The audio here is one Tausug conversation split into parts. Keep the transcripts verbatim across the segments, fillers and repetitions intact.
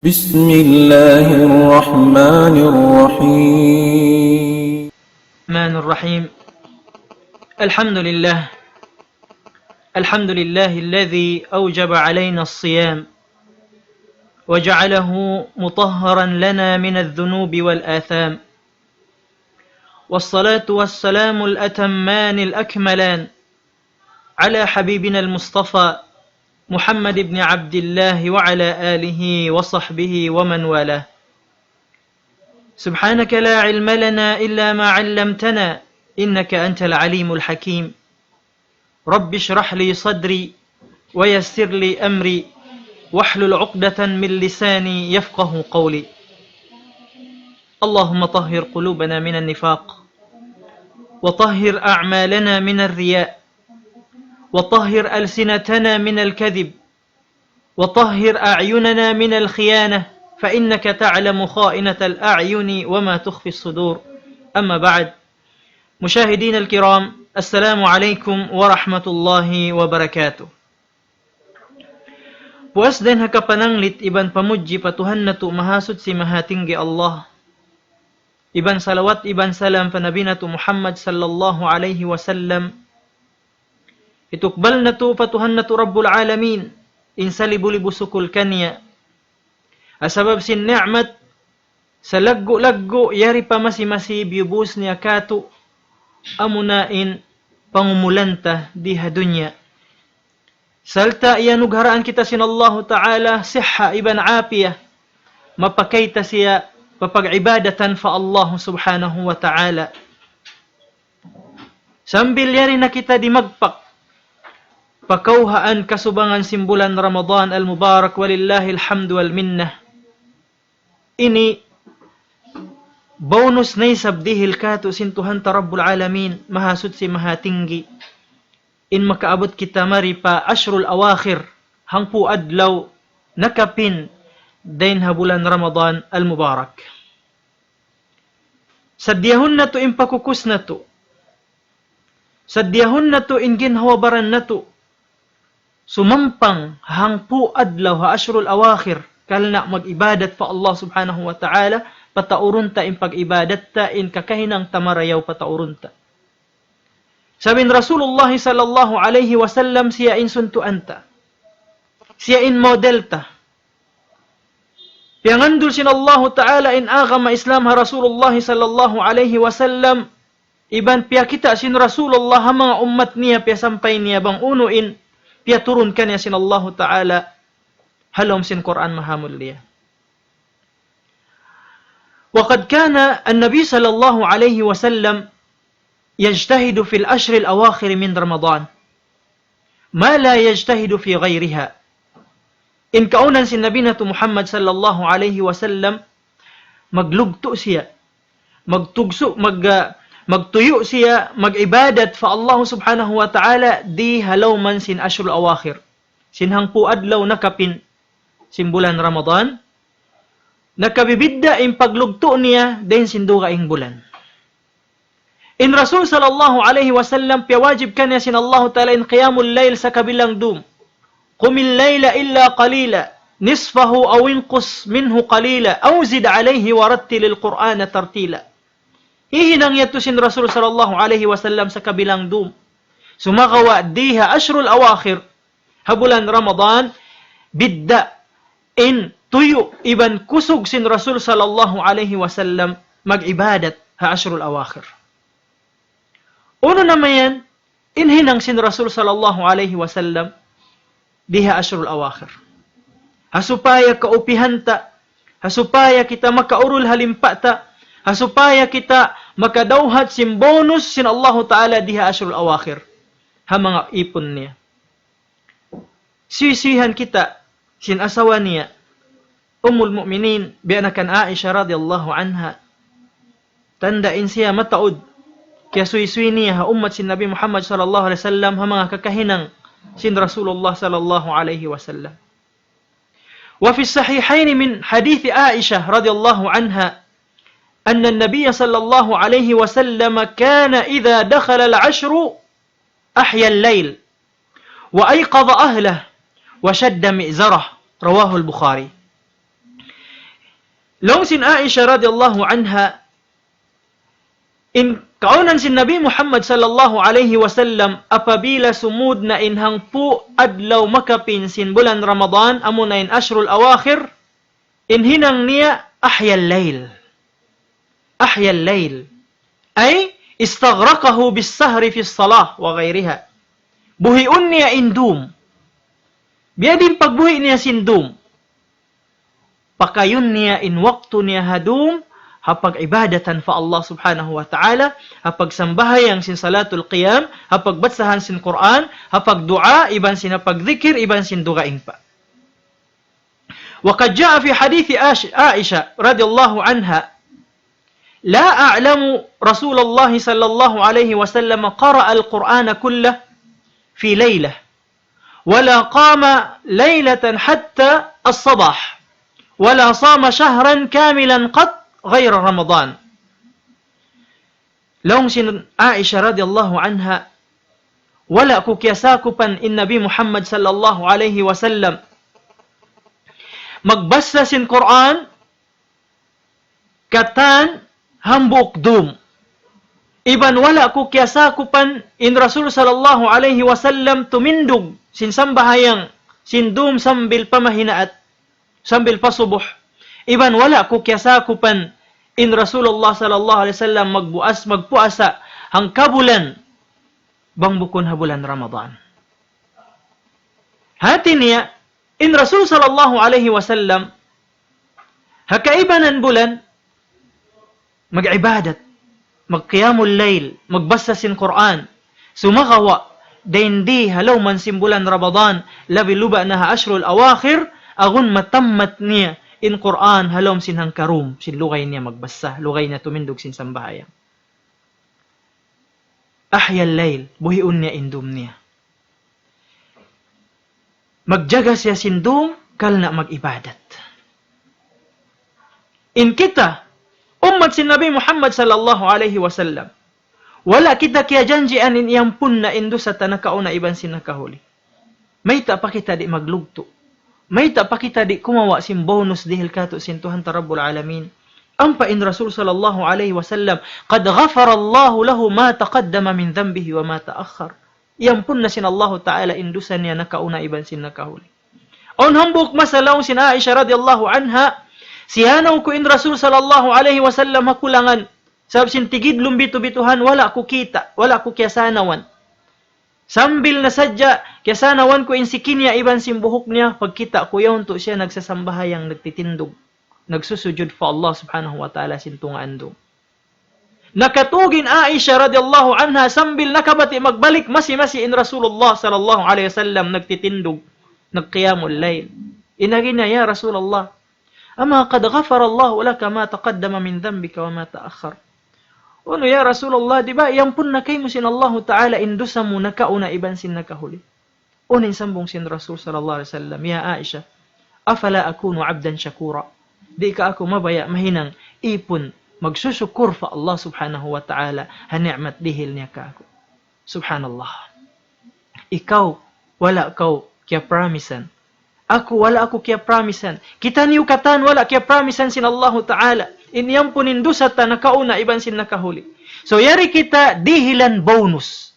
بسم الله الرحمن الرحيم. الرحمن الرحيم. الحمد لله. الحمد لله الذي أوجب علينا الصيام وجعله مطهرا لنا من الذنوب والآثام. والصلاة والسلام الأتمان الأكملان على حبيبنا المصطفى محمد بن عبد الله وعلى آله وصحبه ومن والاه. سبحانك لا علم لنا إلا ما علمتنا إنك أنت العليم الحكيم. رب اشرح لي صدري ويسر لي أمري واحلل عقدة من لساني يفقه قولي. اللهم طهر قلوبنا من النفاق، وطهر أعمالنا من الرياء، وطهر ألسنتنا من الكذب، وطهر أعيننا من الخيانة، فإنك تعلم خائنة الأعين وما تخفي الصدور. أما بعد، مشاهدينا الكرام، السلام عليكم ورحمة الله وبركاته. Puas dayn ha kapananglit iban pamudji pa Tuhan natu' Mahasuchi Mahatinggi Allah. Iban salawat iban salam pa Nabi natu' Muhammad sallallahu alayhi wasallam. Hitukbal natu' pa Tuhan natu' Rabbul Alamin, in salibu-libu sukul kaniya. Ha sabab sin ni'mat, salaggu'-laggu' yari pa masi-masi biyubus niya katu', amuna in pangumulan ta di ha dunya. Sarta' iyanugharaan kita sin Allahu Ta'ala siha iban afiya, mapakay ta siya papag-ibadatan pa Allah Subhanahu wa Ta'ala. Sambil yari na kita dimagpak pa kawhaan kasubangan sin bulan Ramadan al-Mubarak, walillahil hamdu wal minnah. Ini bonus na isab dihil katu' sin Tuhan ta Rabbul Alamin, Mahasuchi Mahatinggi. In makaabut kita mari pa ashrul awakhir, hangpu' adlaw nakapin dayn ha bulan Ramadan al-Mubarak. Sadiyahun natu' in pakukus natu'. Sadiyahun natu' in ginhawa-baran natu'. Sumampang hangpu' adlaw ha ashrul awakhir, karna' mag-ibadat pa Allah Subhanahu wa Ta'ala, pataurun ta in pag-ibadat ta, in kakahinang ta marayaw pataurun ta. Sabab in Rasulullah sallallahu alayhi wasallam siya in suntuan ta. Siya in model ta. Piyangandul sin Allahu Ta'ala in agama Islam ha Rasulullah sallallahu alayhi wasallam, iban piyakita' sin Rasulullah ha manga ummat niya, piyasampay niya bang unu in piyaturun kaniya sin Allahu Ta'ala ha lawm sin Qur'an Mahamulliya. وقد كان النبي صلى الله عليه وسلم يجتهد في العشر الأواخر من رمضان ما لا يجتهد في غيرها. In kaunan sin Nabi natu' Muhammad sallallahu alayhi wasallam, maglugtu' siya, magtugsu', mag-, ah, magtuyu' siya, mag-ibadat pa Allah Subhanahu wa Ta'ala di ha lawm sin ashrul awakhir. Sin hangpu' adlaw nakapin sin bulan Ramadan, nakabibidda' in paglugtu' niya dayn sin dugaing bulan. In Rasul sallallahu alayhi wasallam, piyawajib kaniya sin Allahu Ta'ala in qiyamul layl sakabilang dum. قم الليل إلا قليلا نصفه أو انقص منه قليلا أو زد عليه ورتل القرآن ترتيلا. Hihinang yadtu sin Rasul sallallahu alayhi wasallam sakabilang dum. Sumagawa' di ha ashrul awakhir, ha bulan Ramadan, bidda' in tuyu' iban kusug sin Rasul sallallahu alayhi wasallam mag-ibadat ha ashrul awakhir. Unu na mayan in hinang sin Rasul sallallahu alayhi wasallam di ha ashrul awakhir? Ha supaya kaupihan ta, ha supaya kita makaurul ha limpa' ta, ha supaya kita makadawhat sin bonus sin Allahu Ta'ala di ha ashrul awakhir ha manga ipun niya. Sisihan kita sin asawa niya, Ummul Mu'minin, biya' na kan Aisha radiyallahu anha. Tanda' in siya mataud, kiyasuysuy niya ha ummat sin Nabi Muhammad sallallahu alayhi wasallam ha manga kakahinang sin Rasulullah sallallahu alayhi wasallam. وفي الصحيحين من حديث عائشة رضي الله عنها أن النبي صلى الله عليه وسلم كان إذا دخل العشر أحيا الليل وأيقظ أهله وشد مئزره. رواه البخاري. Laung sin Aisha radiyallahu anha, in kaunan sin Nabi Muhammad sallallahu alayhi wasallam, apabila sumud na in hangpu' adlaw makapin sin bulan Ramadan, amuna in ashrul awakhir, in hinang niya أحيا الليل. أحيا الليل. أي استغرقه بالسهر في الصلاة وغيرها. Buhiun niya in dum. Biya' diin pagbuhi' niya sin dum? Pakayun niya in waktu niya ha dum, ha pag-ibadatan pa Allah subhanahu wa ta'ala, ha pagsambahayang sin salatul qiyam, ha pagbasahan sin Qur'an, ha pagduwaa, iban sin ha pagdikir, iban sin dugaing pa. وقد جاء في حديث عاش-، عائشة رضي الله عنها: لا أعلم رسول الله صلى الله عليه وسلم قرأ القرآن كله في ليلة، ولا قام ليلة حتى الصباح، ولا صام شهرا كاملا قط غير رمضان. Laung sin Aisha radiyallahu anha, wala' ku kiyasakupan in Nabi Muhammad sallallahu alayhi wasallam magbasa sin Qur'an katan hambuuk dum. Iban wala' ku kiyasakupan in Rasul sallallahu alayhi wasallam tumindug sin sambahayang sin dum sambil pa mahinaat, sambil pa subuh. Iban wala' ku kiyasakupan in Rasulullah sallallahu alayhi wasallam magbuas-, magpuasa hangkabulan bang bukun ha bulan Ramadan. Hati niya, in Rasul sallallahu alayhi wasallam, ha kaibanan bulan, mag-ibadat, mag-qiyamul layl, magbasa sin Qur'an. Sumagawa', dayn di ha lawm sin bulan Ramadan, labi luba na ha ashrul awakhir, agun matammat niya in Qur'an ha lawm sin hangkarum, sin lugay niya magbasa, lugay niya tumindug sin sambahayang. أحيا الليل, buhiun niya in dum niya. Magjaga siya sin dum, karna' mag-ibadat. In kita, ummat sin Nabi Muhammad sallallahu alayhi wasallam, wala' kita kiyajanjian in iyampun na in dusa ta nakauna iban sin nakahuli. Mayta' pa kita di' maglugtu'? Mayta' pa kita di' kumawa' sin bonus dihil katu' sin Tuhan ta Rabbul Alamin? Ampa in Rasul sallallahu alayhi wasallam, قد غفر الله له ما تقدم من ذنبه وما تأخر. Iyampun na sin Allahu Ta'ala in dusa niya nakauna iban sin nakahuli. Awn hambuuk masa laung sin Aisha radiyallahu anha, siyanaw ku in Rasul sallallahu alayhi wasallam ha kulangan, sabab sin tigidlum bitu'-bituhan wala' ku kita', wala' ku kiyasanawan. Sambil na sadja kiyasanawan ku in siki niya iban sin buhuk niya, pagkita' ku yaun tu siya nagsasambahayang, nagtitindug, nagsusujud pa Allah subhanahu wa ta'ala sin tunga' andum. Nakatug in Aisha radiyallahu anha sambil nakabati' magbalik masi-masi in Rasulullah sallallahu alayhi wasallam nagtitindug, nagqiyamul layl. In agi niya, "Ya Rasulullah, أما قد غفر الله لك ما تقدم من ذنبك وما تأخر." Unu, ya Rasulullah, di' ba iyampun na kaymu sin Allahu Ta'ala in dusa mu nakauna iban sin nakahuli? Unu in sambung sin Rasul sallallahu alayhi wasallam, "يا عائشة، أفلا أكون عبدا شكورا؟" Di' ka aku mabaya' mahinang ipun magsusukul pa Allah subhanahu wa ta'ala ha ni'mat dihil niya kāku'? Subhanallah. Ikaw, wala' kaw kiyapramisan. Aku, wala' aku kiyapramisan. Kitaniyu katan wala' kiyapramisan sin Allahu Ta'ala in iyampun in dusa ta nakauna iban sin nakahuli. So, yari kita dihilan bonus.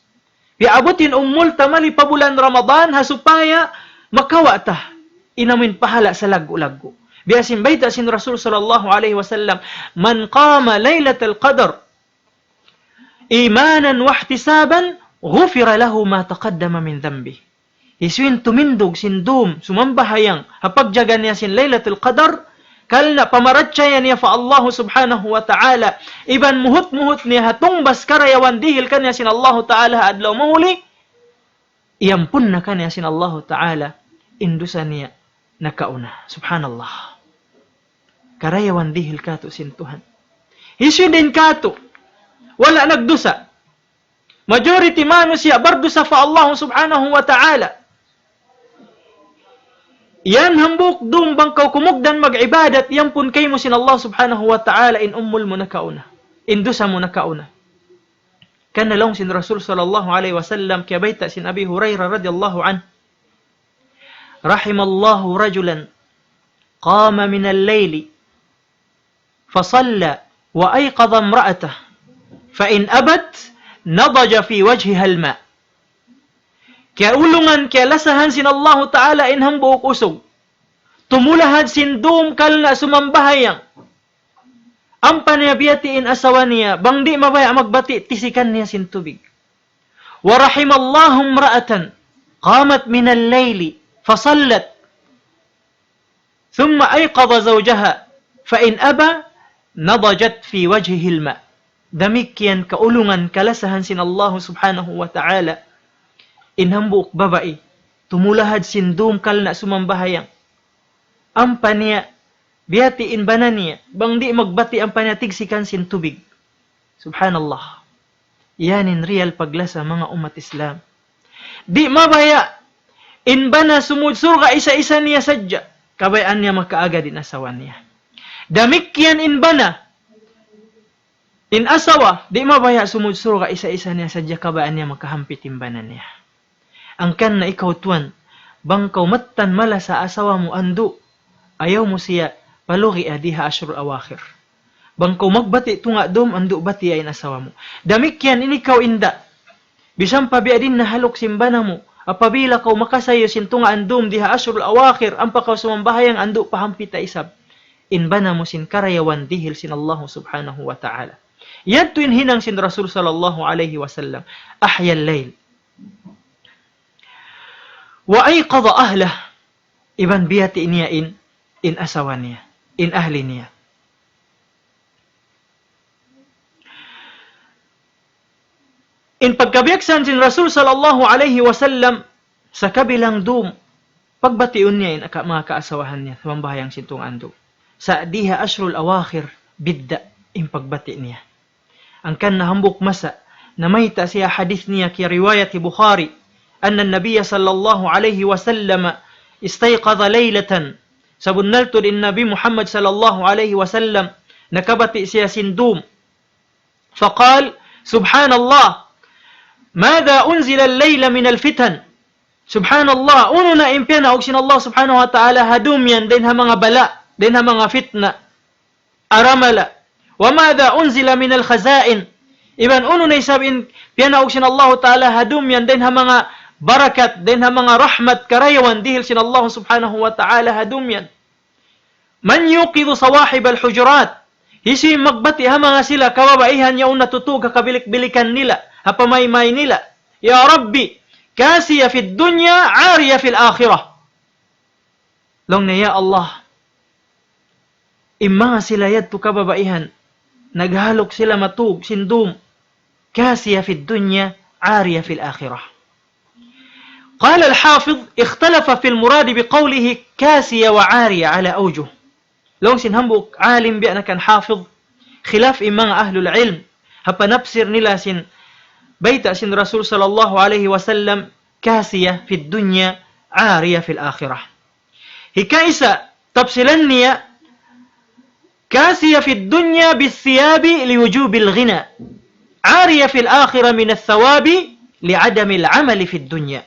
Piyaabut in umul ta mari pa bulan Ramadan ha supaya makawa' ta in amuin pahala' salaggu'-laggu'. Biya' sin bayta' sin Rasul sallallahu alayhi wasallam, من قام ليلة القدر إيمانا واحتسابا غفر له ما تقدم من ذنبه. Hisiyu in tumindug sin dum, sumambahayang, ha pagjaga niya sin Laylatul Qadar, karna' pamarachaya niya pa Allah subhanahu wa ta'ala, iban muhut-muhut niya ha tungbas karayawan dihil kaniya sin Allah ta'ala ha adlaw mahuli, iyampun na kaniya sin Allah ta'ala in dusa niya nakauna. Subhanallah. Karayawan dihil katu' sin Tuhan. Hisiyu dayn katu' wala' nagdusa? Majority manusiya' bardusa pa Allah subhanahu wa ta'ala. Yan hambuuk dum bang kaw kumugdan mag-ibadat, iyampun kaymu sin Allah subhanahu wa ta'ala in umul mu nakauna, in dusa mu nakauna. Karna' laung sin Rasul sallallahu alayhi wasallam, kiyabayta' sin Abi Hurairah radiyallahu anhu, رحم الله رجلا قام من الليل فصلى وأيقظ امرأته، فإن أبت نضج في وجهها الماء. Kiyaulungan, kiyalasahan sin Allahu Ta'ala in hambuuk usug. Tumulahad sin dum karna' sumambahayang. Ampa niya biyati' in asawa niya, bang di' mabaya' magbati', tisikan niya sin tubig. ورحم الله امرأة قامت من الليل فصلت ثم أيقظ زوجها فإن أبى نضجت في وجهه الماء. Damikkiyan kaulungan kalasahan sin Allahu Subhanahu wa Ta'ala. In hambuuk babai, tumulahad sin dum karna' sumambahayang. Ampa niya, biyati' in bana niya, bang di' magbati' ampa niya tigsikan sin tubig. Subhanallah. Yan in real paglasa manga ummat Islam. Di' mabaya' in bana sumud surga' isa-isa niya sadja, kabayaan niya makaagad in asawa niya. Damikkiyan in bana, in asawa, di' mabaya' sumud surga' isa-isa niya sadja, kabayaan niya makahampit in bana niya. Hangkan na ikaw tuwan, bang kaw mattan malasa asawa mu andu', ayaw mu siya palugi' di ha ashrul awakhir. Bang kaw magbati' tunga' dum andu', bati' in asawa mu. Damikkiyan in ikaw inda'. Bisan pa biya' diin na haluk sin bana mu, apabila kaw makasayu sin tunga' dum di ha ashrul awakhir, ampa kaw sumambahayang andu' pahampita isab in bana mu sin karayawan dihil sin Allahu Subhanahu wa Ta'ala. Yadtu in hinang sin Rasul sallallahu alayhi wasallam. أحيا الليل وأيقظ أهله. Iban biyati' niya in, in asawa niya, in ahli niya. In pagkabiyaksahan sin Rasul sallallahu alayhi wasallam, sakabilang dum, pagbatiun niya in aka-, manga kaasawahan niya, sumambahayang sin tunga' dum. Sa' di ha ashrul awakhir, bidda' in pagbati' niya. Hangkan na hambuuk masa, namayta' siya hadith niya kiyariwayat hi Bukhari, أن النبي صلى الله عليه وسلم استيقظ ليلة. Sabunnal tuud in Nabi Muhammad sallallahu alayhi wasallam, nakabati' siya sin dum. فقال: سبحان الله، ماذا أنزل الليلة من الفتن؟ Subhanallah, unu na in piyanaug sin Allah Subhanahu wa Ta'ala ha dum yan, dayn ha manga bala', dayn ha manga fitna. Aramala. وماذا أنزل من الخزائن؟ Iban unu na isab in piyanaug sin Allahu Ta'ala ha dum yan, dayn ha manga barakat, dayn ha manga rahmat, karayawan dihil sin Allah Subhanahu wa Ta'ala ha dum yan. من يوقظ صواحب الحجرات؟ Hisiyu in magbati' ha manga sila kababaihan yaun natutug ha kabilik-bilikan nila, ha pamaymay nila. يا رب، كاسية في الدنيا، عارية في الآخرة. Laung niya, "Ya Allah, in manga sila yadtu kababaihan, naghaluk sila matug sin dum, كاسية في الدنيا، عارية في الآخرة." قال الحافظ: اختلف في المراد بقوله كاسية وعارية على أوجه. Laung sin hambuuk alim biya' na kan hafiz, khilaf in manga ahlul ilm, ha panapsir nila sin bayta' sin Rasul sallallahu alayhi wasallam, كاسية في الدنيا، عارية في الآخرة. Hikaisa, tapsilan niya, كاسية في الدنيا بالثياب لوجوب الغنى، عارية في الآخرة من الثواب لعدم العمل في الدنيا.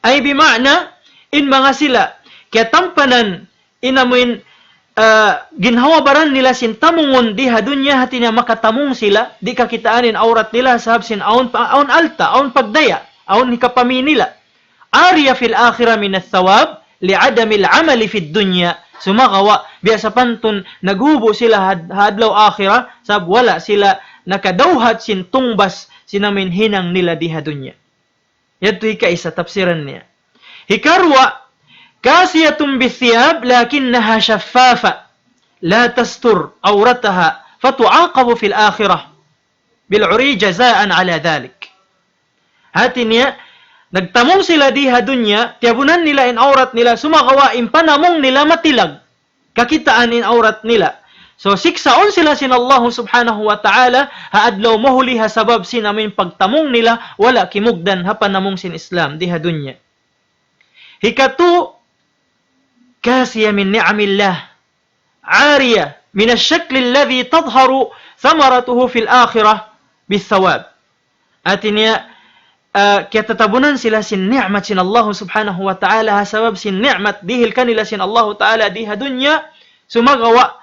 Ay bima'na, in manga sila, kiyatampanan, in amuin, ah, ginhawa-baran nila sin tamungun di ha dunya, hati niya makatamung sila, di' kakitaan in awrat nila, sabab sin awn pa, awn alta', awn pagdaya', awn hikapami nila. عارية في الآخرة من الثواب لعدم العمل في الدنيا. Sumagawa', biya' sapantun naghubu' sila had-, ha adlaw akhirat, sabab wala' sila nakadawhat sin tungbas sin amuin hinang nila di ha dunya. Yadtu hikaisa tapsiran niya. Hikaruwa, كاسية بالثياب لكنها شفافة لا تستر عورتها فتعاقب في الآخرة بالعري جزاء على ذلك. Hati niya, nagtamung sila di ha dunya, tiyabunan nila in awrat nila, sumagawa' in panamung nila matilag. Kakitaan in awrat nila. So, siksaun sila sin Allahu Subhanahu wa Ta'ala, ha adlaw mahuli ha sabab sin amuin pagtamung nila, wala' kimugdan ha panamung sin Islam, di ha dunya. Hikatu, كاسية من نعم الله، عارية من الشكل الذي تظهر ثمرته في الآخرة بالثواب. Hati niya, ah, kiyatatabunan sila sin ni'mat sin Allahu Subhanahu wa Ta'ala, ha sabab sin ni'mat dihil kanila sin Allahu Ta'ala di ha dunya, sumagawa',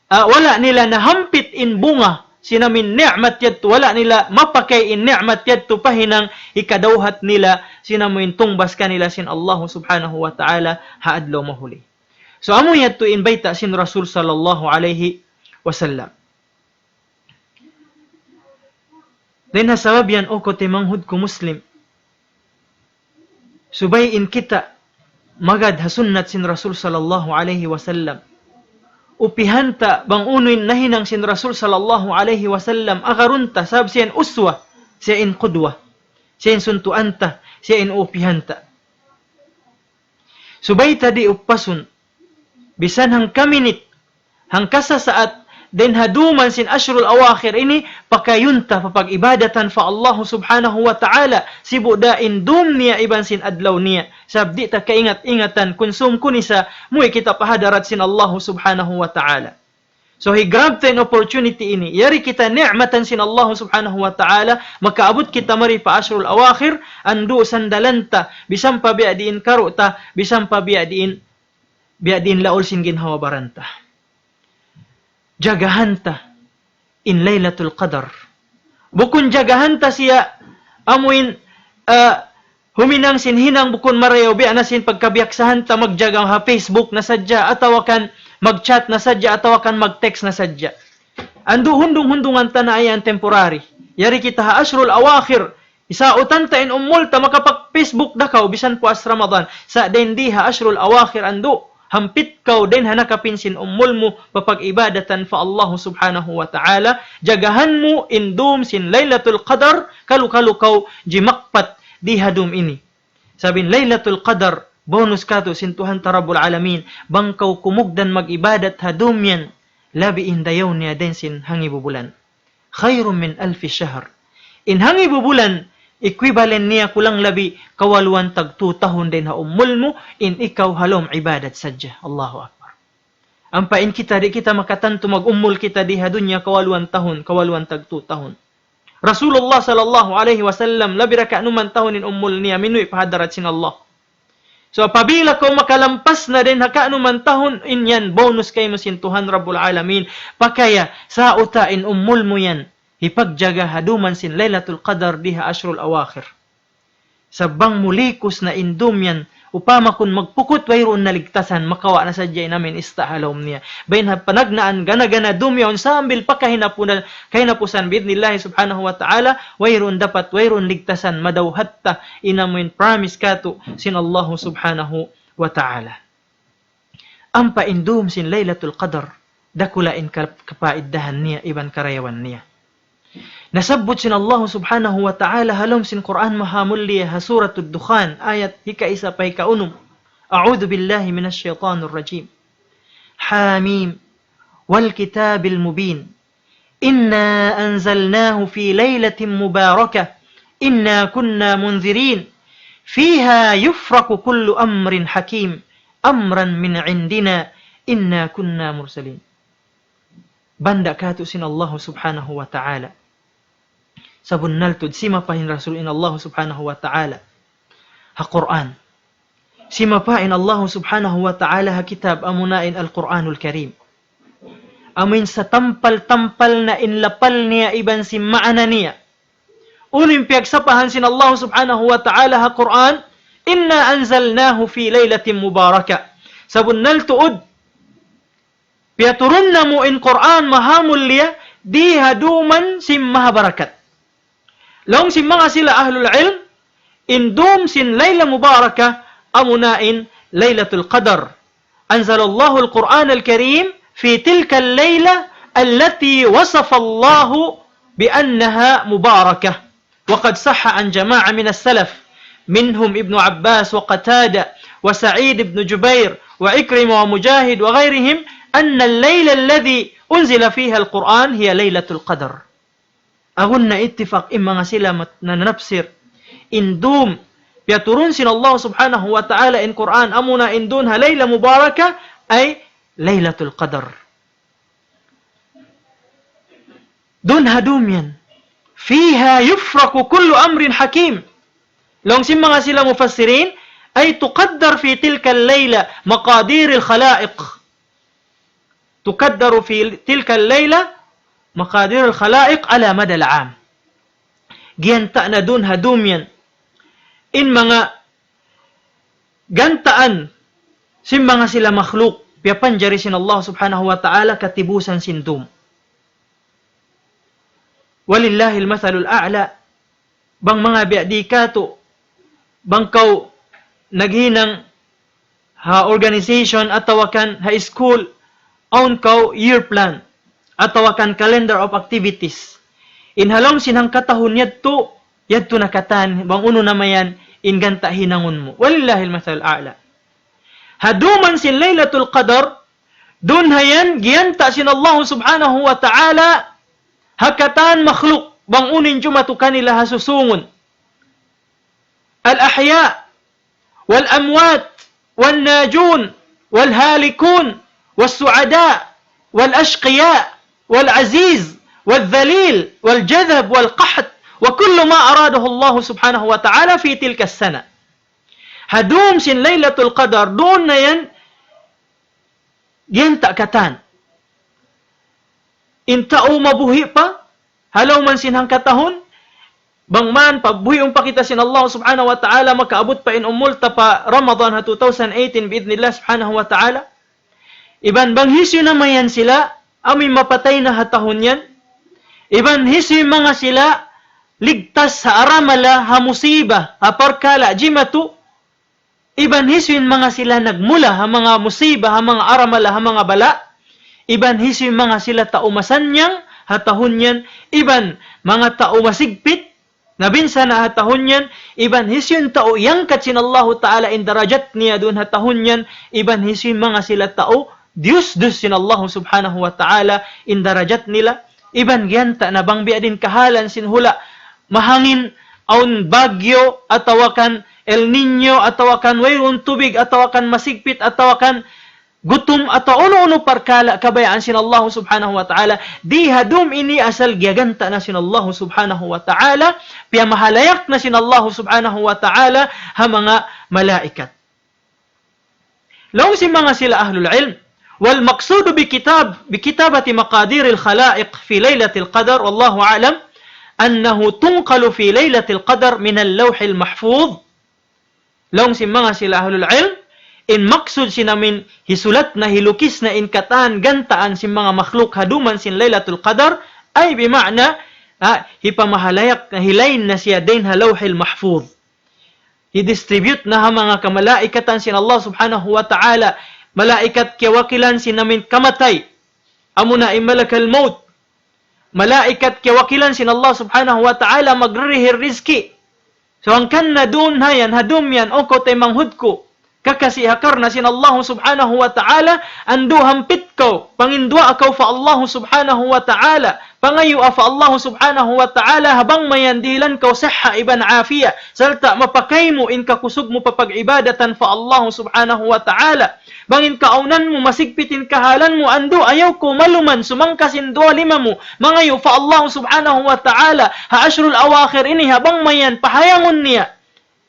ah, wala' nila nahampit in bunga sin amuin ni'mat yadtu, wala' nila mapakay in ni'mat yadtu pa hinang hikadawhat nila sin amuin tungbas kanila sin Allahu Subhanahu wa Ta'ala ha adlaw mahuli. So, amu yadtu in bayta' sin Rasul sallallahu alayhi wasallam. Dayn ha sabab yan, o katimanghud ku Muslim, subay in kita magad ha sunnat sin Rasul sallallahu alayhi wasallam. Upihan ta bang unu in nahinang sin Rasul sallallahu alayhi wasallam, agarun ta, sabab siya in uswa, siya in qudwa, siya in suntuan ta, siya in upihan ta. Subay ta di' uppasun, bisan hangkaminit, hangkasasaat, dayn ha dum sin ashrul awakhir ini, pakayun ta papag-ibadatan pa Allahu Subhanahu wa Ta'ala, sibu' da in dum niya iban sin adlaw niya. Sabab di' ta kaingat-ingatan, kunsum kunisa, muwi' kita pa hadarat sin Allahu Subhanahu wa Ta'ala. So, hi-grab ta in opportunity ini. Yari kita ni'matan sin Allahu Subhanahu wa Ta'ala, makaabut kita mari pa ashrul awakhir, andu' sandalan ta, bisan pa biya' diin karu' ta, bisan pa biya' diin, biya' diin laul sin ginhawa-baran ta. Jagahan ta in Laylatul Qadar. Bukun jagahan ta siya amuin, ah, huminang sin hinang bukun marayaw, biya' na sin pagkabiyaksahan ta magjaga ha Facebook na sadja, atawa kan mag-chat na sadja, atawa kan mag-text na sadja. Andu' hundung-hundungan ta na yan temporary. Yari kita ha ashrul awakhir, isautan ta in umul ta makapag-Facebook da kaw, bisan puas Ramadan. Sa' dayn di ha ashrul awakhir andu', hampit kaw dayn ha nakapin sin umul mu, papag-ibadatan pa Allahu Subhanahu wa Ta'ala, jagahan mu in dum sin Laylatul Qadar, kalu-kalu kaw jimakpat di ha dum ini. Sabab in Laylatul Qadar, bonus katu' sin Tuhan ta Rabbul Alamin, bang kaw kumugdan mag-ibadat ha dum yan, labi in dayaw niya dayn sin hangibu bulan. خير من ألف شهر. In hangibu bulan, equivalent niya kulang labi kawaluan tagtu tahun dayn ha umul mu, in ikaw ha lawm ibadat sadja. Allahu Akbar. Ampa in kita, di' kita makatantu mag-umul kita di ha dunya kawaluan tahun, kawaluan tagtu tahun. Rasulullah sallallahu alayhi wasallam, labi ra ka'numan tahun in umul niya, minuwi' pa hadarat sin Allah. So, apabila kaw makalampas na dayn ha ka'numan tahun, in yan bonus kaymu sin Tuhan Rabbul Alamin. Pakaya, sauta in umul mu yan, hipagjaga ha dum sin Laylatul Qadar di ha ashrul awakhir. Sa' bang mu likus na in dum yan, upama kun magpukut wayruun naligtasan, makawa' na sadja in amuin ista' ha lawm niya. Bayn ha panagnaan gana-gana dum yaun sambil pa kahinapunan, kahinapusan bi'idhnillahi subhanahu wa ta'ala, wayruun dapat, wayruun ligtasan, madawhat ta in amuin promise katu' sin Allahu subhanahu wa ta'ala. Ampa in dum sin Laylatul Qadar, dakula' in ka-, kapaiddahan niya, iban karayawan niya. Nasabbut sin Allahu subhanahu wa ta'ala ha lawm sin Qur'an Mahamulliya ha Suratud Dukhan, ayat hika-isa pa hika-unum. أعوذ بالله من الشيطان الرجيم. حم. والكتاب المبين. إنا أنزلناه في ليلة مباركة إنا كنا منذرين فيها يفرق كل أمر حكيم أمرا من عندنا إنا كنا مرسلين. Banda' katu' sin Allahu subhanahu wa ta'ala. Sabunnal tuud simapa in Rasul in Allahu subhanahu wa ta'ala ha Qur'an. Simapa in Allahu subhanahu wa ta'ala ha kitab amuna in Al-Qur'anul Karim. Amuin satampal-tampal na in lapal niya iban sin maana niya. Unu in piyagsapahan sin Allahu subhanahu wa ta'ala ha Qur'an, إنا أنزلناه في ليلة مباركة. Sabunnal tuud, piyaturun namu' in Qur'an Mahamulliya, di ha dum sin mahabarakat. Laung sin manga sila ahlul ilm, in dum sin Layla Mubaraka, amuna in Laylatul Qadar. أنزل الله القرآن الكريم في تلك الليلة التي وصف الله بأنها مباركة. وقد صح عن جماعة من السلف منهم ابن عباس وقتادة وسعيد بن جبير وعكرمة ومجاهد وغيرهم أن الليلة الذي أنزل فيها القرآن هي ليلة القدر. Agun na ittifaq in manga sila mat-, nananapsir. In dum, piyaturun sin Allah subhanahu wa ta'ala in Qur'an, amuna in dum ha Layla Mubaraka, ay Laylatul Qadar. Dum ha dum yan. فيها يفرق كل أمر حكيم. Laung sin manga sila mufassirin, أي تقدر في تلك الليلة مقادير الخلائق. تقدر في تلك الليلة مقادير الخلائق على مدى العام. Giyanta' na duun ha dum yan in manga gantaan sin manga sila makhluk, piyapanjari sin Allah Subhanahu wa Ta'ala katibusan sin dum. ولله المثل الأعلى. Bang manga biya' di katu', bang kaw naghinang ha organization atawa kan ha school, awn kaw year plan atawa kan calendar of activities. In ha lawm sin hangkatahun yadtu, yadtu na katan, bang unu na mayan in ganta' hinangun mu. ولله المثل الأعلى. Ha dum sin Laylatul Qadar, duun ha yan giyanta' sin Allah Subhanahu wa Ta'ala ha katan makhluk, bang unu in jumatu kanila ha susūngun. الأحياء والأموات والناجون والهالكون والسعداء والأشقياء والعزيز والذليل والجذب والقحط وكل ما أراده الله سبحانه وتعالى في تلك السنة. Ha dum sin Laylatul Qadar, duun na yan giyanta' katan. In tau mabuhi' pa ha lawm sin hangkatahun, bang man pabuhiun pa kita sin Allah Subhanahu wa Ta'ala, makaabut pa in umul ta pa Ramadan ha two thousand eighteen, bi'idhnillah Subhanahu wa Ta'ala. Iban bang hisiyu na mayan sila, amu in mapatay na ha tahun yan. Iban hisiyu in manga sila ligtas ha aramala, ha musiba, ha parkala' jimatu. Iban hisiyu in manga sila nagmula ha manga musiba, ha manga aramala, ha manga bala'. Iban hisiyu in manga sila tau masannyang ha tahun yan. Iban manga tau masigpit, nabinsana' ha tahun yan. Iban hisiyu in tau iyangkat sin Allahu Ta'ala in darajat niya duun ha tahun yan. Iban hisiyu in manga sila tau diyusdus sin Allahu Subhanahu wa Ta'ala in darajat nila. Iban giyanta' na bang biya' diin kahalan sin hula' mahangin, awn bagyo, atawa kan El Niño, atawa kan wayruun tubig, atawa kan masigpit, atawa kan gutum, atawa unu-unu parkala' kabayaan sin Allah Subhanahu wa Ta'ala. Di ha dum ini asal giyaganta' na sin Allah Subhanahu wa Ta'ala, piyamahalayak na sin Allah Subhanahu wa Ta'ala ha manga malaikat. Laung sin manga sila ahlul ilm, والمقصود بكتاب، بكتابة مقادير الخلائق في ليلة القدر، والله أعلم، أنه تنقل في ليلة القدر من اللوح المحفوظ. Laung sin manga sila ahlul ilm, in maksud sin amu in hisulat na, hilukis na in katan gantaan sin manga makhluk ha dum sin Laylatul Qadar, ay bima'na, ha, hipamahalayak na, hilain na siya dayn ha Lawhil Mahfuz. Hi-distribute na ha manga kamalaikatan sin Allah Subhanahu wa Ta'ala. Malaikat kiyawakilan sin amu in kamatay. Amuna in malakal maut. Malaikat kiyawakilan sin Allah Subhanahu wa Ta'ala magririhi rizki. So, hangkan na duun ha yan, ha dum yan, o kaw taymanghud ku. Kakasi ha karna' sin Allah Subhanahu wa Ta'ala, andu' hampit kaw, panginduwaa kaw pa Allah Subhanahu wa Ta'ala. Pangayuaa pa Allah Subhanahu wa Ta'ala, ha bang mayan dihilan kaw siha iban afiya, sarta' mapakay mu in kakusug mu pa pag-ibadatan pa Allah Subhanahu wa Ta'ala. Bang in kaawnan mu, masigpit in kahalan mu, andu' ayaw kaw maluman, sumangka sin duwa lima mu, mangayu' pa Allah Subhanahu wa Ta'ala, ha ashrul awakhir ini, ha bang mayan, pahayangun niya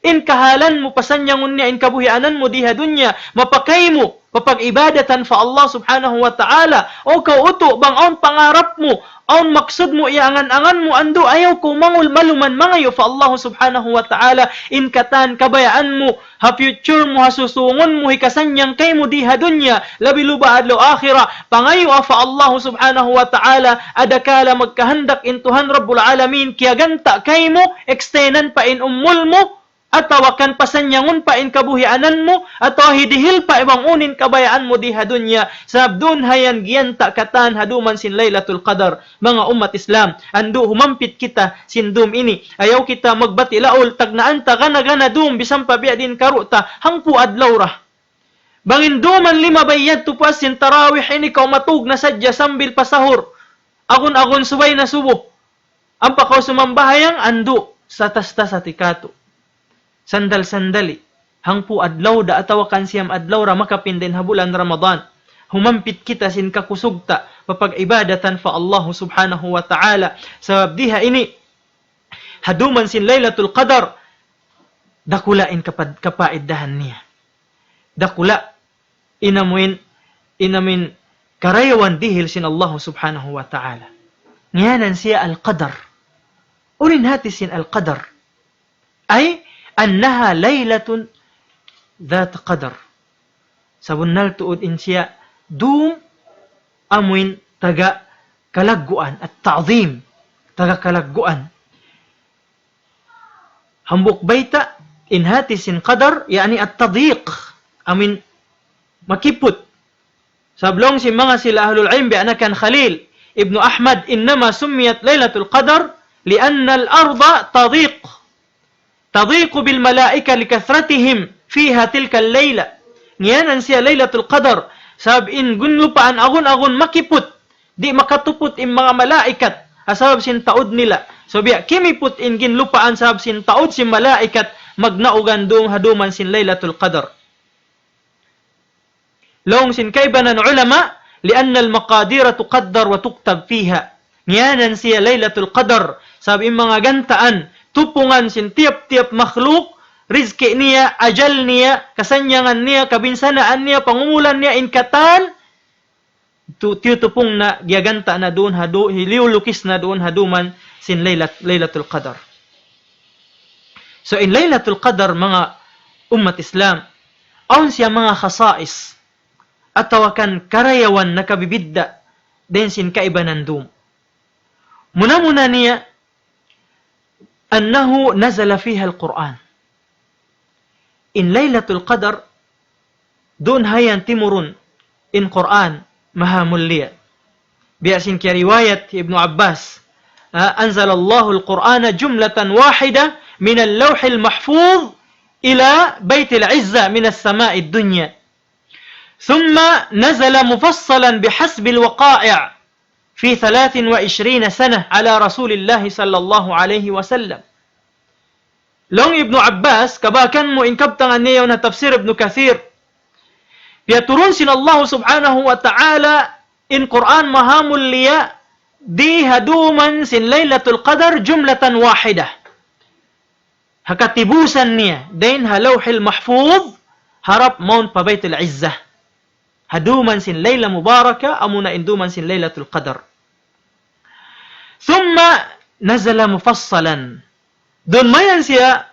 in kahalan mu, pasanyangun niya in kabuhianan mu di ha dunya, mapakay mu pa pag-ibadatan pa Allah Subhanahu wa Ta'ala. O kaw utu', bang awn pangarap mu, awn maksud mu, iyangan-angan mu, andu' ayaw kaw mangul maluman mangayu' pa Allah Subhanahu wa Ta'ala in katan kabayaan mu, ha future mu, ha susūngun mu, hikasannyang kaymu di ha dunya, labi luba adlaw akhirat, pangayuaa pa Allah Subhanahu wa Ta'ala, adakala magkahandak in Tuhan Rabbul Alamin, kiyaganta' kaymu, extendan pa in umul mu, atawa kan pasanyangun pa in kabuhianan mu, atawa hidihil pa bang unu in kabayaan mu di ha dunya, sabab duun ha yan giyanta' katan ha dum sin Laylatul Qadar. Manga ummat Islam, andu' humampit kita sin dum ini. Ayaw kita magbati' laul, tagnaan ta gana-gana dum, bisan pa biya' diin karu' ta, hangpu' adlaw ra. Bang in dum lima bay yadtu puas sin tarawih ini kaw matug na sadja sambil pa sahur. Agun-agun subay na subuh. Ampa kaw sumambahayang andu', satas-tas hati katu'. Sandal-sandali. Hangpu' adlaw da atawa kan siyam adlaw ra makapinda in ha bulan Ramadan. Humampit kita sin kakusug ta, pa pag-ibadatan pa Allah Subhanahu wa Ta'ala. Sabab di ha ini, ha dum sin Laylatul Qadar, dakula' in kapad-, kapaiddahan niya. Dakula' in amu in, in amu in karayawan dihil sin Allah subhanahu wa ta'ala. Ngiyanan siya al-qadar. Unu in hati sin al-qadar? أي أنها ليلة ذات قدر. Sabunnal tuud in siya dum amuin taga kalagguan, at-ta'zim, taga kalagguan. Hambuuk bayta', in hati sin qadar, yani at-tadyiq, amuin makiput. Sabab laung sin manga sila ahlul ilm biya' na kan Khalil ibnu Ahmad, إنما سميت ليلة القدر لأن الأرض تضيق، تضيق بالملائكة لكثرتهم فيها تلك الليلة. Ngiyanan siya Laylatul Qadar, sabab in ginlupaan agun-agun makiput, di' makatuput in manga malaikat, ha sabab sin taud nila. So biya' kimiput in ginlupaan sabab sin taud sin malaikat, magnaugan dum ha duman sin Laylatul Qadar. Laung sin kaibanan ulama, لأن المقادير تقدر وتكتب فيها. Ngiyanan siya Laylatul Qadar, sabab in manga gantaan, tupungan sin tiyap-tiyap makhluk, rizki niya, ajal niya, kasannyangan niya, kabinsanaan niya, pangumulan niya, in katan, tu-, tiyutupung na, giyaganta na duun ha du-, hiliyulukis na duun ha duman sin Laylat-, Laylatul Qadar. So, in Laylatul Qadar, manga ummat Islam, awn siya manga khasais, atawa kan karayawan nakabibidda' dayn sin kaibanan dum. Muna-muna niya, أنه نزل فيها القرآن. In Laylatul Qadar, duun ha yan timurun in Qur'an maha mulia. Biya' sin kiyariwayat Ibnu Abbas, ah, أنزل الله القرآن جملة واحدة من اللوح المحفوظ إلى بيت العزة من السماء الدنيا. ثم نزل مفصلا بحسب الوقائع في ثلاث وعشرين سنة على رسول الله صلى الله عليه وسلم. Laung Ibnu Abbas, kabakan mu in kabtangan niya yaun ha tafsir Ibnu Kathir. Piyaturun sin Allah subhanahu wa ta'ala in Qur'an maha mulia di ha duman sin Laylatul Qadar jumlatan wahidah. Ha katibusan niya, dayn ha Lawhil Mahfuz, harap mawn pa Baytul Izzah. Ha duman sin Layla Mubaraka, amuna in duman sin Laylatul Qadar. ثم نزل مفصلا. Duun mayan siya,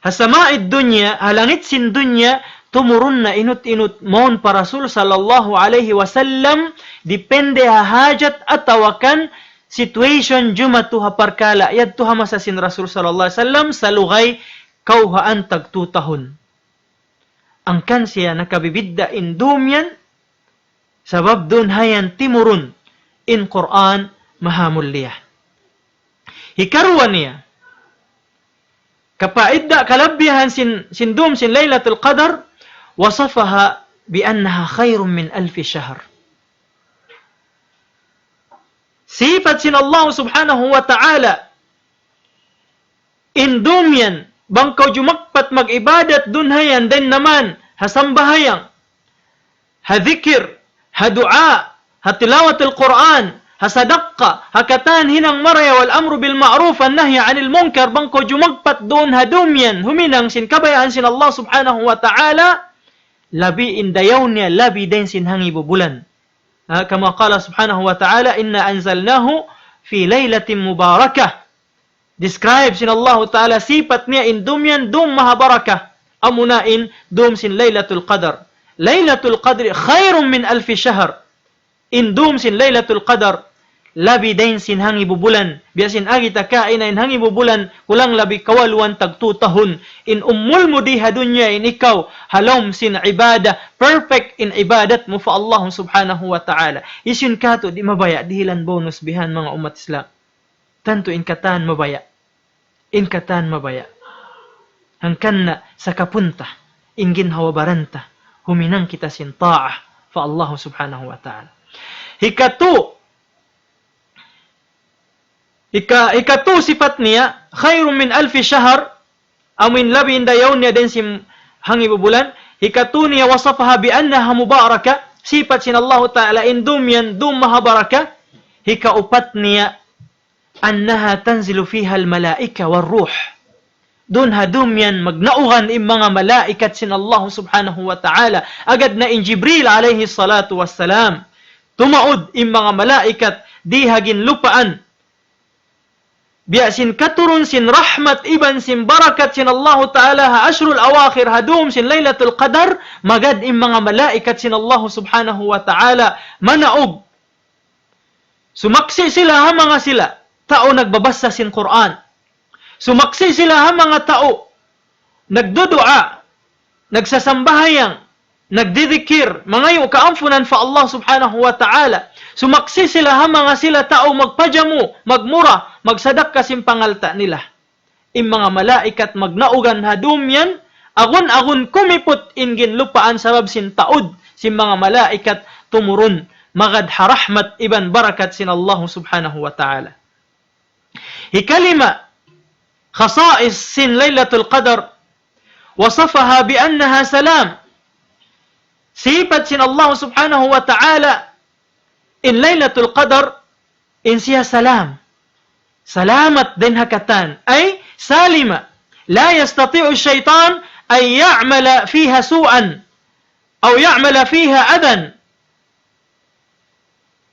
ha sama'id dunya, ha langit sin dunya, tumurun na inut-inut mawn pa Rasul sallallahu alayhi wasallam, depende ha hajat atawa kan situation jumatu ha parkala', yadtu ha masa sin Rasul sallallahu alayhi wasallam, salugay kawhaan tagtu tahun. Hangkan siya nakabibidda' in dum yan, sabab duun ha yan timurun in Qur'an maha mulia. Hikaruwa niya, kapaidda' kalabbihan sin, sin dum sin Laylatul Qadar, وصفها بأنها خير من ألف شهر. Sipat sin Allah subhanahu wa ta'ala, in dum yan, bang kaw jumakpat mag-ibadat duun ha yan, dayn naman, ha sambahayang, ha dhikir, ha duwaa, ha tilawatul Qur'an, ha sadaqqa, ha katan hinang marayaw, والأمر بالمعروف والنهي عن المنكر, bang kaw jumakpat duun ha dum yan, huminang sin kabayaan sin Allah subhanahu wa ta'ala, labi in dayaw niya, labi dayn sin hangibu bulan. Ha, كما قال سبحانه وتعالى: إنا أنزلناه في ليلة مباركة. Describe sin Allahu Ta'ala sipat niya in dum yan, dum maha barakah. Amuna in dum sin Laylatul Qadar. ليلة القدر خير من ألف شهر. In dum sin Laylatul Qadar, labi dayn sin hangibu bulan. Biya' sin agi ta kaina in hangibu bulan, kulang labi kawaluan tagtu tahun. In umul mu di ha dunya in ikaw, ha lawm sin ibadah, perfect in ibadat mu pa Allah subhanahu wa ta'ala. Hisiyu in katu' di' mabaya' dihilan bonus bihan, manga ummat Islam. Tantu in katan mabaya'. In katan mabaya'. Hangkan na sakapunta, in ginhawa-baran ta, huminang kita sin ta'ah pa Allah subhanahu wa ta'ala. Hikatu, hika-, hikatu sipat niya, خير من ألف شهر, amuin labi in dayaw niya dayn sin hangibu bulan. Hikatu niya, وصفها بأنها مباركة, sipat sin Allahu Ta'ala in dum yan, dum maha barakah. Hikaupat niya, أنها تنزل فيها الملائكة والروح. Duun ha dum yan magnaugan in manga malaikat sin Allah subhanahu wa ta'ala. Agad na in Jibril alayhi salatu wassalam. tumaud in manga malaikat di ha ginlupaan. Biya' sin katurun sin rahmat iban sin barakat sin Allahu Ta'ala ha ashrul awakhir ha dum sin Laylatul Qadar, magad in manga malaikat sin Allahu Subhanahu wa Ta'ala manaug. Sumaksi' sila ha manga sila tau nagbabasa sin Qur'an. Sumaksi' sila ha manga tau nagduduwaa, nagsasambahayang, nagdidikir, mangayu' kaampunan pa Allah Subhanahu wa Ta'ala. Sumaksi' sila ha manga sila tau magpajamu, magmura, magsadakka sin pangalta' nila. In manga malaikat magnaugan ha dum yan, agun-agun kumiput in ginlupaan sabab sin taud sin manga malaikat tumurun, magad ha rahmat iban barakat sin Allah Subhanahu wa Ta'ala. Hikalima, khasais sin Laylatul Qadar, وصفها بأنها سلام. Sipat sin Allah Subhanahu wa Ta'ala, in Laylatul Qadar, in siya salam. Salamat dayn ha katan. Ay, salima. لا يستطيع الشيطان أن يعمل فيها سوءا أو يعمل فيها أذى.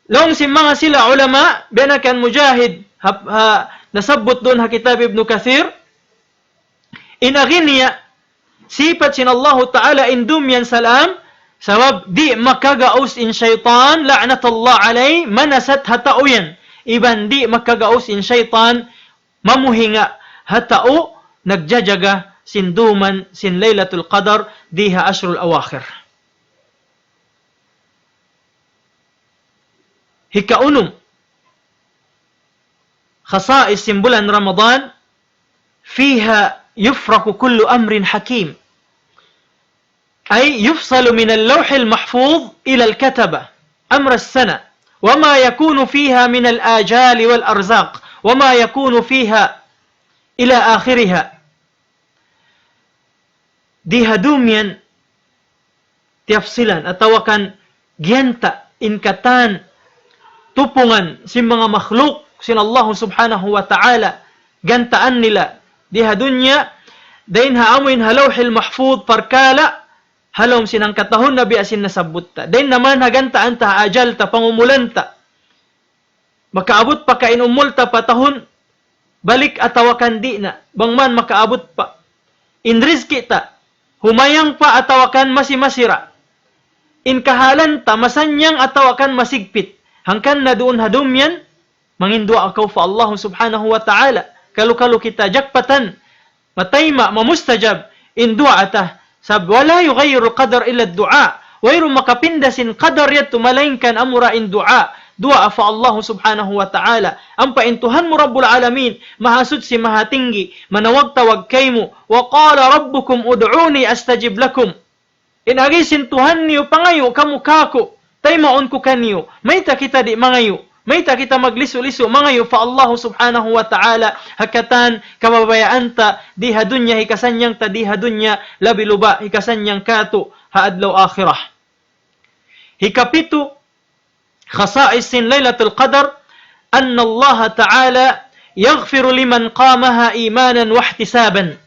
Laung sin manga sila ulama, biya' na kan Mujahid, ha, ha, nasabbut duun ha kitab Ibnu Kathir, in agi niya, sipat sin Allahu Ta'ala in dum yan salam, sabab di' makagaus in saytan, la'natullah alayh, manasat ha tau yan. Iban di' makagaus in saytan, mamuhinga ha tau nagjajaga sin duman sin Laylatul Qadar di ha ashrul awakhir. Hikaunum, khasais sin bulan Ramadan, فيها يفرق كل أمر حكيم. أي يفصل من اللوح المحفوظ إلى الكتبة أمر السنة، وما يكون فيها من الآجال والأرزاق، وما يكون فيها إلى آخرها. Di ha dum yan tiyapsilan atawa kan giyanta' in katan tupungan sin manga makhluk sin Allah Subhanahu wa Ta'ala, gantaan nila di ha dunya, dayn ha amuin ha Lawhil Mahfuz parkala', ha lawm sin hangkatahun na biya' sin nasabbut ta. Dayn naman ha gantaan ta ha ajal ta, pangumulan ta. Makaabut pa ka in umul ta pa tahun balik atawa kan di' na, bang man makaabut pa. In rizki ta, humayang pa atawa kan masi-masi ra. In kahalan ta, masannyang atawa kan masigpit. Hangkan na duun ha dum yan, mangin duwaa kaw pa Allah Subhanahu wa Ta'ala. Kalu-kalu kita jakpatan, matayma', mamustajab in duwaa ta. Sabab ولا يغير القدر إلا الدعاء. Wayruun makapinda sin qadar yadtu malaingkan amura in duwaa. Duwaa pa Allah Subhanahu wa Ta'ala. Ampa in Tuhan mu Rabbul Alamin, Mahasuchi, Mahatinggi, manawag-tawag kaymu. وقال ربكم ادعوني أستجب لكم. In agi sin Tuhan niyu, pangayu' kamu kāku', taymaun ku kaniyu. Mayta' kita di' mangayu'? Mayta' kita maglisu-lisu mangayu' pa Allah Subhanahu wa Ta'ala ha katan kababayaan ta di ha dunya, hikasannyang ta di ha dunya, labi-labi hikasannyang kātu' ha adlaw akhirat. Hikapitu, khasais sin Laylatul Qadar, أن الله تعالى يغفر لمن قامها إيمانا واحتسابا.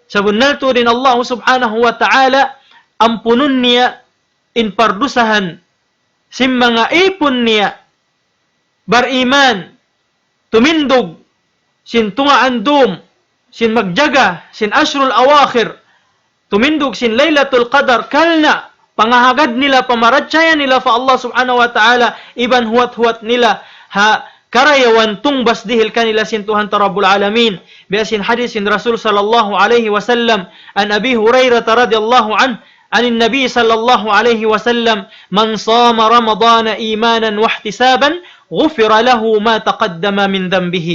Sabunnal tuud in Allah Subhanahu wa Ta'ala ampunun niya in pardusahan sin manga ipun niya bariman, tumindug sin tungaan dum, sin magjaga sin ashrul awakhir, tumindug sin Laylatul Qadar, karna' pangahagad nila, pamarachaya nila pa Allah Subhanahu wa Ta'ala, iban huwat-huwat nila ha karayawan tungbas dihil kanila sin Tuhan ta Rabbul Alamin. Biya' sin hadith sin Rasul sallallahu alayhi wasallam, عن أبي هريرة رضي الله عنه عن النبي صلى الله عليه وسلم: من صام رمضان إيمانا واحتسابا غفر له ما تقدم من ذنبه،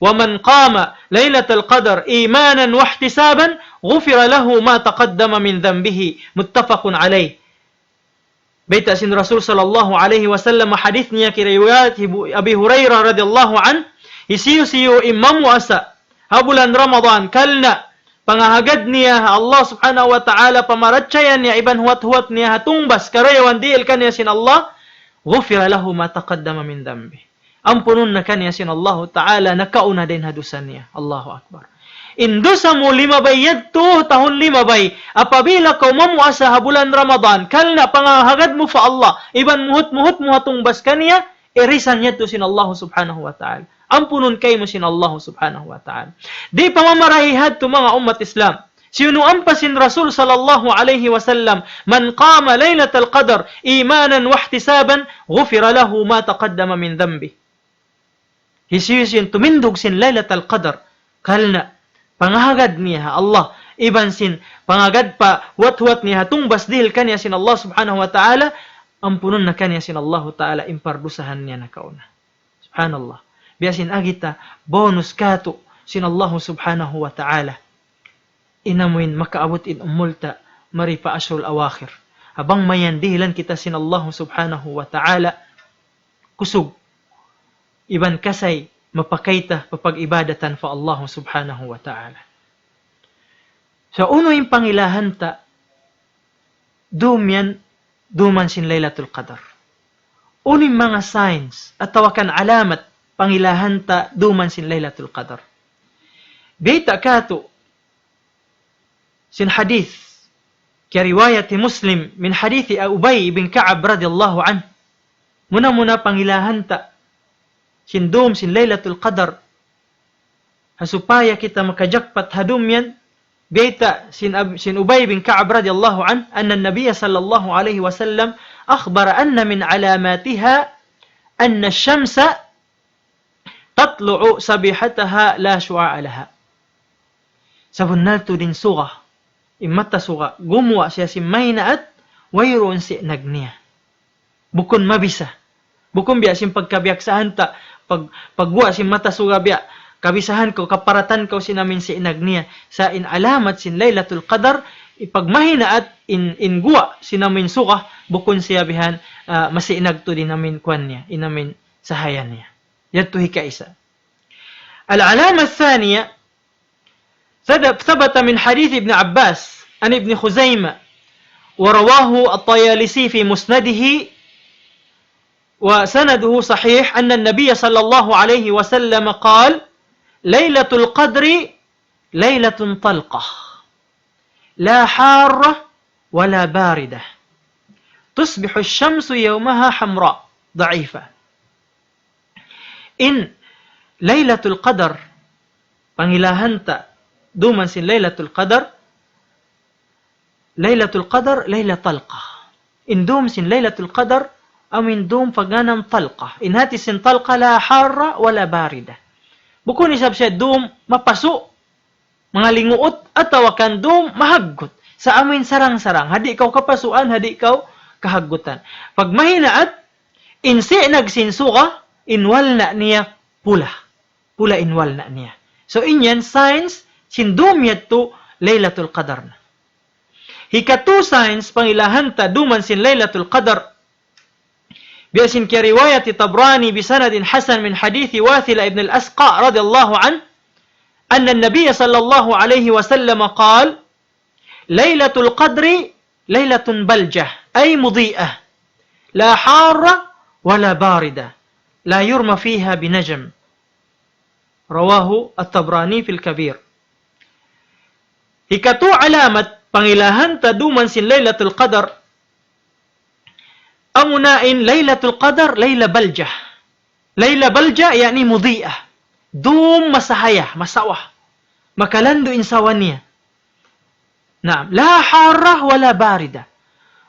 ومن قام ليلة القدر إيمانا واحتسابا غفر له ما تقدم من ذنبه. متفق عليه. Bayta' sin Rasul sallallahu alayhi wasallam, hadith niya kiriwayat hi Bu-, Abi Hurairah radiyallahu anhu, hisiyu-siyu in mamuasa ha bulan Ramadan, karna' pangahagad niya ha Allah Subhanahu wa Ta'ala, pamarachaya niya iban huwat-huwat niya ha tungbas karayawan dihil kaniya sin Allah, غفر له ما تقدم من ذنبه. Ampunun na kaniya sin Allahu Ta'ala nakauna dayn ha dusa niya. Allahu Akbar. In dusa mu limabay yadtu tahun limabay. Apabila kaw mamuasa ha bulan Ramadan, karna' pangahagad mu pa Allah, iban muhut-muhut mu ha tungbas kaniya, irisan yadtu sin Allah subhanahu wa ta'ala. Ampunun kaymu sin Allah subhanahu wa ta'ala. Di' pa mamarahi hadtu manga ummat Islam. Siyunuan pa sin Rasul sallallahu alayhi wasallam, من قام ليلة القدر إيمانا واحتسابا غفر له ما تقدم من ذنبه. Hisiyu-siyu in tumindug sin Laylatul Qadr, karna' pangahagad niya ha Allah, iban sin pangahagad pa huwat-huwat niya ha tungbas dihil kaniya sin Allah subhanahu wa ta'ala, ampunun na kaniya sin Allahu ta'ala in pardusahan niya nakauna. Subhanallah. Biya' sin agi ta, bonus katu' sin Allah subhanahu wa ta'ala. In amuin makaabut in umul ta mari pa ashrul awakhir. Bang mayan dihilan kita sin Allah subhanahu wa ta'ala kusug iban kasay mapakay ta pa pag-ibadatan pa Allah subhanahu wa ta'ala. Sa' unu in pangilahan ta dum yan, duman sin Laylatul Qadr? Unu in manga signs atawa kan alamat pangilahan ta duman sin Laylatul Qadr? Bayta' katu' sin hadith, kiyariwayat hi Muslim, min hadith Ubay bin Ka'ab radiyallahu anhu. Muna-muna pangilahan ta sin dum sin Laylatul Qadr, ha supaya kita makajakpat ha dum yan, bayta' sin Ab-, sin Ubay bin Ka'ab radiyallahu anhu, أن النبي صلى الله عليه وسلم أخبر أن من علاماتها أن الشمس تطلع سابحتها لا شعاع لها. Sabunnal tuud in suga, in mata suga, gumuwa' siya sin mahinaat, wayruun sinag niya. Bukun mabisa. Bukun biya' sin pagkabiyaksahan ta, pag, pagguwa' sin mata suga biya', kabisahan kaw, kaparatan kaw sin amuin sinag niya. Sa' in alamat sin Laylatul Qadr, in pagmahinaat in, in guwa' sin amuin suga, bukun siya bihan, ah, masinag tuud in amuin kuwan niya, in amuin sahaya niya. Yadtu hikaisa. العلامة الثانية، ثب-، ثبت من حديث ابن عباس عن ابن خزيمة، ورواه الطيالسي في مسنده، وسنده صحيح، أن النبي صلى الله عليه وسلم قال: ليلة القدر ليلة طلقة، لا حارة ولا باردة، تصبح الشمس يومها حمراء ضعيفة. In Laylatul Qadr, pangilahan ta duman sin Laylatul Qadr, Laylatul Qadr, Layla Talqa. In dum sin Laylatul Qadr, amuin dum pagnganan Talqa. In hati sin Talqa, لا حارة ولا باردة. Bukun isab siya dum mapasu', mangalinguut, atawa kan dum mahaggut. Sa' amuin sarang-sarang, ha di' kaw kapasuan, ha di' kaw kahaggutan. Pagmahinaat, in sinag sin suga, in walna' niya pula. Pula in walna' niya. So, in yan signs sin dum yadtu Laylatul Qadr na. Hikatu signs pangilahan ta duman sin Laylatul Qadr. Biya' sin kiyariwayat hi Tabrani بسند حسن من حديث واثلة بن الأسقع رضي الله عنه أن النبي صلى الله عليه وسلم قال: ليلة القدر ليلة بلجة، أي مضيئة، لا حارة ولا باردة، لا يرمى فيها بنجم. رواه الطبراني في الكبير. Hikatu alamat pangilahan ta duman sin Laylatul Qadr, amuna in Laylatul Qadr, Layla Baljah. Layla Baljah, yani mudi'ah. Dum masahaya, masawa. Makalandu' in sawa niya. Naam, لا حارة ولا باردة.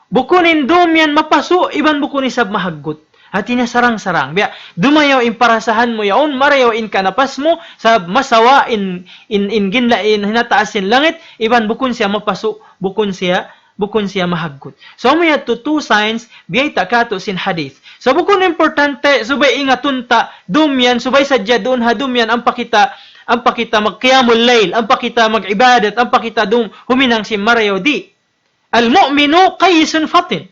Bukun in dum yan mapasu', iban bukun isab mahaggut. Hati niya sarang-sarang. Biya', dumayaw in parasahan mu yaun, marayaw in kanapas mu, sabab masawa in, in, in ginla, in hinataas sin langit, iban bukun siya mapasu', bukun siya, bukun siya mahaggut. So, amu yadtu two signs, biyayta' katu' sin hadith. So, bukun importante, subay ingatun ta, dum yan, subay sadja duun ha dum yan, ampa kita, ampa kita mag-qiyamul layl, ampa kita mag-ibadat, ampa kita dum huminang sin marayaw, di'. المؤمن قيس فطن.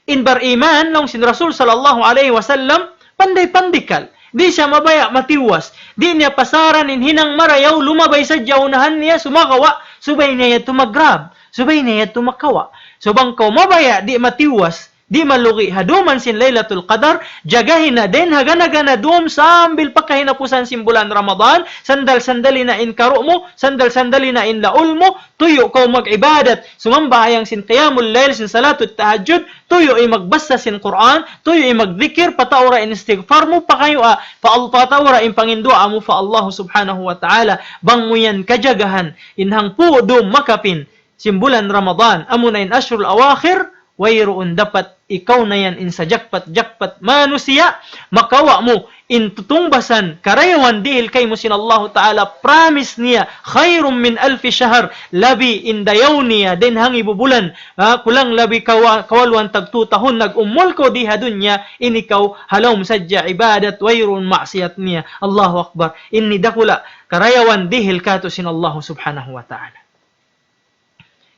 In bariman, laung sin Rasul sallallahu alayhi wasallam, panday-pandikal. Di' siya mabaya' matiwas. Di' niya pasaran in hinang marayaw, lumabay sadja unahan niya, sumagawa', subay niya yadtu mag-grab. Subay niya yadtu makawa'. So bang kaw mabaya', di' matiwas, Di' malugi ha dum sin Laylatul Qadar, jagahi na dayn ha gana-gana dum sambil pa kahinapusan sin bulan Ramadan, sandal-sandali na in karu' mu, sandal-sandali na in laul mu, tuyu' kaw mag-ibadat, sumambahayang sin qiyamul layl, sin salatut tahajjud, tuyu' i magbasa sin Qur'an, tuyu' i magdikir, pataura in istighfar mu, pakayua, pa Al-, pataura in panginduwaa mu pa Allah subhanahu wa ta'ala, bang mu yan kajagahan, in hangpu' dum makapin, sin bulan Ramadan, amuna in ashrul awakhir, wayruun dapat ikaw na yan in sa jackpot-jackpot manusiya', makawa' mu in tutungbasan karayawan dihil kaymu sin Allahu Ta'ala, promise niya, خير من ألف شهر, labi in dayaw niya dayn ha ngibu bulan, ha, kulang labi kawa-, kawaluan tag tu tahun nag-umul kaw di ha dunya, in ikaw ha lawm sadja ibadat, wayruun maksiyat niya. Allahu Akbar. Ini dakula' karayawan dihil katu' sin Allahu Subhanahu wa Ta'ala.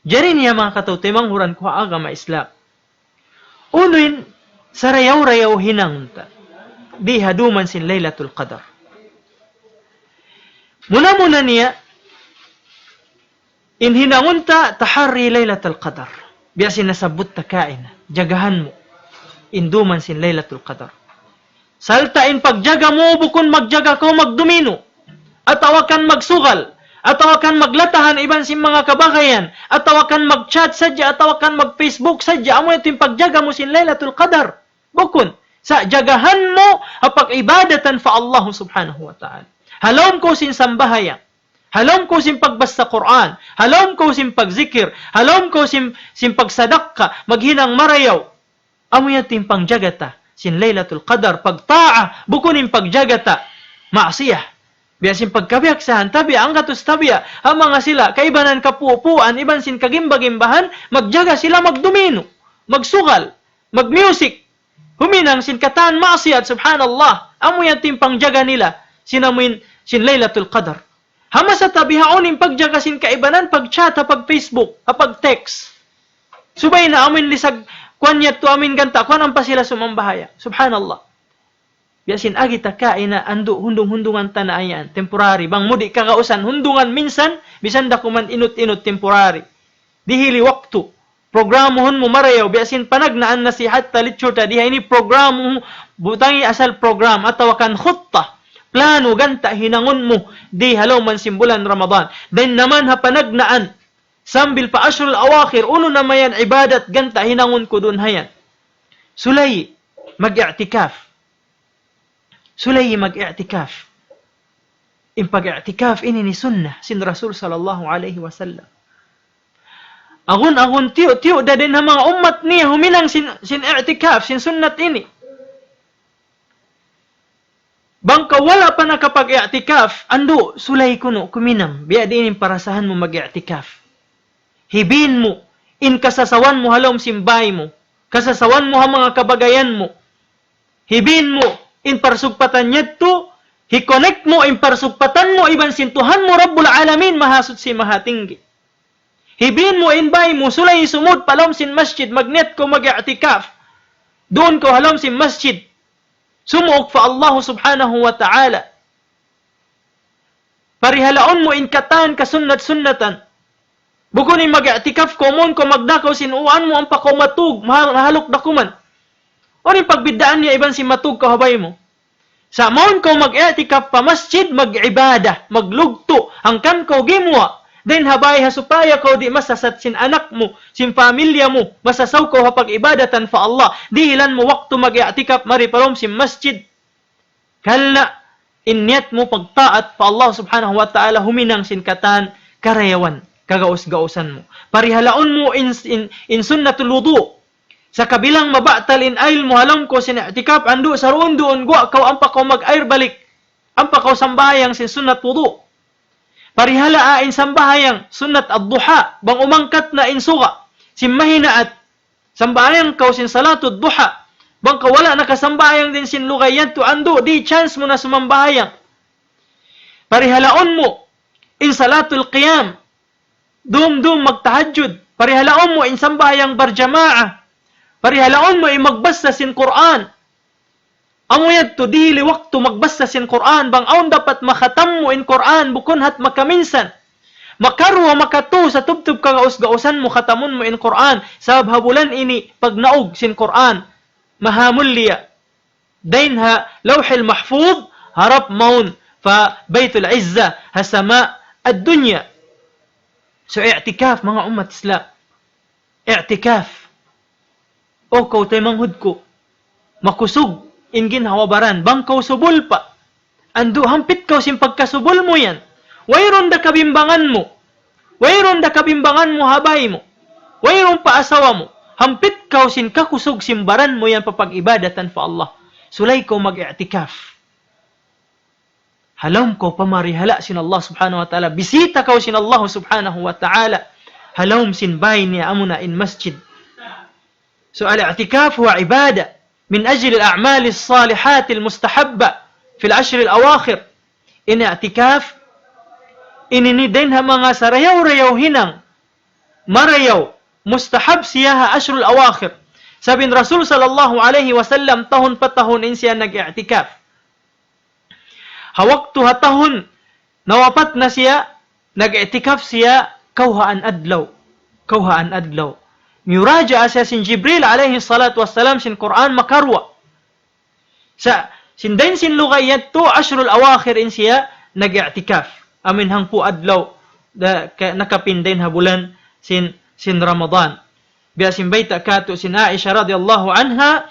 Jari niya manga kataw-taymanghuran ku ha agama Islam. Unu in sarayaw-rayaw hinangun ta di ha dum sin Laylatul Qadar. Muna-muna niya, in hinangun ta tahari Laylatul Qadar. Biya' sin nasabbut ta kaina, jagahan mu in dum sin Laylatul Qadar. Sarta' in pagjaga mu bukun magjaga kaw magdomino, atawa kan magsugal, atawa kan maglatahan iban sin manga kabagayan, atawa kan mag-chat sadja, atawa kan mag-Facebook sadja, amu yadtu in pagjaga mu sin Laylatul Qadar. Bukun. Sa' jagahan mu ha pag-ibadatan pa Allah Subhanahu wa Ta'ala. Ha lawm kaw sin sambahayang, ha lawm kaw sin pagbasa Qur'an, ha lawm kaw sin pagzikir, ha lawm kaw sin, sin pagsadakka, maghinang marayaw. Amu yadtu in pangjaga ta sin Laylatul Qadar, pagtaat, bukun in pagjaga ta maksiyat. Biya' sin pagkabiyaksahan, tabiya', anggatus tabiya', ha manga sila, kaibanan kapupuan, iban sin kagimba-gimbahan, magjaga sila magdomino, magsugal, mag-music, huminang sin katan maksiyat, subhanallah. Amu yadtu in pangjaga nila sin amuin, sin Laylatul Qadar. Ha masa ta bihaun in pagjaga sin kaibanan, pag-chat, ha pag-Facebook, ha pag-text. Subay na amuin lisag, kuwan yadtu amuin ganta', kuwan ampa sila sumambahayang. Subhanallah. Biya' sin agi ta kaina andu' hundung-hundungan ta na yan, temporary. Bang mu di' kagausan, hundungan minsan, misan da kuman inut-inut temporary. Dihili waktu. Programuhun mu marayaw, biya' sin panagnaan nasihat ta, lecture ta, di ha ini programuhun, butangi asal program, atawa kan khutta, plano ganta' hinangun mu, di ha lawm sin bulan Ramadan. Dayn naman ha panagnaan, sambil pa ashrul awakhir, unu na mayan ibadat ganta' hinangun ku dun ha yan. Sulay mag-i'tikaf. Sulay mag-i'tikaf. In pag-i'tikaf ini in sunnah sin Rasul sallallahu alayhi wasallam. Agun-agun tiyu'-tiyu' da dayn ha manga ummat niya huminang sin, sin i'tikaf, sin sunnat ini. Bang kaw wala' pa nakapag-i'tikaf, andu', sulay kunu', kuminam. Biya' diin in parasahan mu mag-i'tikaf. Hibin mu in kasasawan mu ha lawm sin bāy mu, kasasawan mu ha manga kabagayan mu. Hibin mu in parsugpatan yadtu, hi-connect mu in parsugpatan mu iban sin Tuhan mu Rabbul Alamin, Mahasuchi, Mahatinggi. Hibin mu in bāy mu, sulay sumud pa lawm sin masjid, magniyat kaw mag-i'tikaf. Duun kaw ha lawm sin masjid. Sumuuk pa Allah subhanahu wa ta'ala. Parihalaun mu in katan kasunnat-sunnatan. Bukun in mag-i'tikaf kaw, mawn kaw magdakaw sin uwan mu, ampa kaw matug, maha-, mahaluk da kuman. Unu in pagbiddaan niya iban sin matug kaw ha bāy mu? Sa' mawn kaw mag-i'tikaf pa masjid, mag-ibadah, maglugtu', hangkan kaw gimuwa'. Dayn ha bāy ha supaya kaw di' masasat sin anak mu, sin pamilya mu, masasaw kaw ha pag-ibadatan pa Allah. Dihilan mu waktu mag-i'tikaf mari pa lawm sin masjid. Karna' in niyat mu pagtaat pa Allah subhanahu wa ta'ala huminang sin katan karayawan, kagaus-gausan mu. Parihalaun mu in, in, in sunnatul wudu'. Sakabilang mabatal in ayl mu ha lawm kaw sin i'tikaf, andu' saruun-duun guwa' kaw ampa kaw mag-ayr balik. Ampa kaw sambahayang sin sunnat wudu'. Parihalaa in sambahayang sunnat ad-duha, bang umangkat na in suga sin mahinaat. Sambahayang kaw sin salatud duha. Bang kaw wala' nakasambahayang dayn sin lugay yadtu, andu', di' chance mu na sumambahayang. Parihalaun mu in salatul qiyam. Dum-dum magtahajjud. Parihalaun mu in sambahayang barjamaah. Parihalaun mu in magbasa sin Qur'an. Amu yadtu dihili waktu magbasa sin Qur'an, bang awn dapat makatam mu in Qur'an, bukun hat makaminsan. Makaruwa, makatū sa tubtub kagaus-gausan mu, khatamun mu in Qur'an. Sabab ha bulan ini pagnaug sin Qur'an. Maha mulliya. Dayn ha Lawhil Mahfuz, harap mawn pa Baytul Izzah, ha sama' ad-dunya. So, i'tikaf, manga ummat Islam. I'tikaf. O kaw taymanghud ku, makusug in ginhawa-baran, bang kaw subul pa. Andu' hampit kaw sin pagkasubul mu yan. Wayruun da kabimbangan mu. Wayruun da kabimbangan mu ha bay mu. Wayruun pa asawa mu. Hampit kaw sin kakusug sin baran mu yan pa pag-ibadatan pa Allah. Sulay kaw mag-i'tikaf. Ha lawm kaw pamarihala' sin Allah Subhanahu wa Ta'ala. Bisita kaw sin Allah Subhanahu wa Ta'ala. Ha lawm sin bay niya, amuna in masjid. So, al-i'tikaf huwa ibadah min ajli al-a'mal as-salihat al-mustahabba fil ashr al-awakhir. In i'tikaf, ini ini dayn ha manga sarayaw-rayaw hinang, marayaw, mustahab siya ha ashrul awakhir. Sabab in Rasul sallallahu alayhi wasallam tahun pa tahun in siya nag-i'tikaf. Ha waktu ha tahun nawapat na siya, nag-i'tikaf siya kawhaan adlaw. Kawhaan adlaw. Miyuraja'a siya sin Jibril alayhi salatu wassalam sin Qur'an makaruwa. Sa', sin dayn sin lugay yadtu, ashrul awakhir in siya nag-i'tikaf. Amuin hangpu' adlaw, da, ka, nakapin dayn ha bulan sin, sin Ramadan. Biya' sin bayta' katu' sin Aisha radiyallahu anha,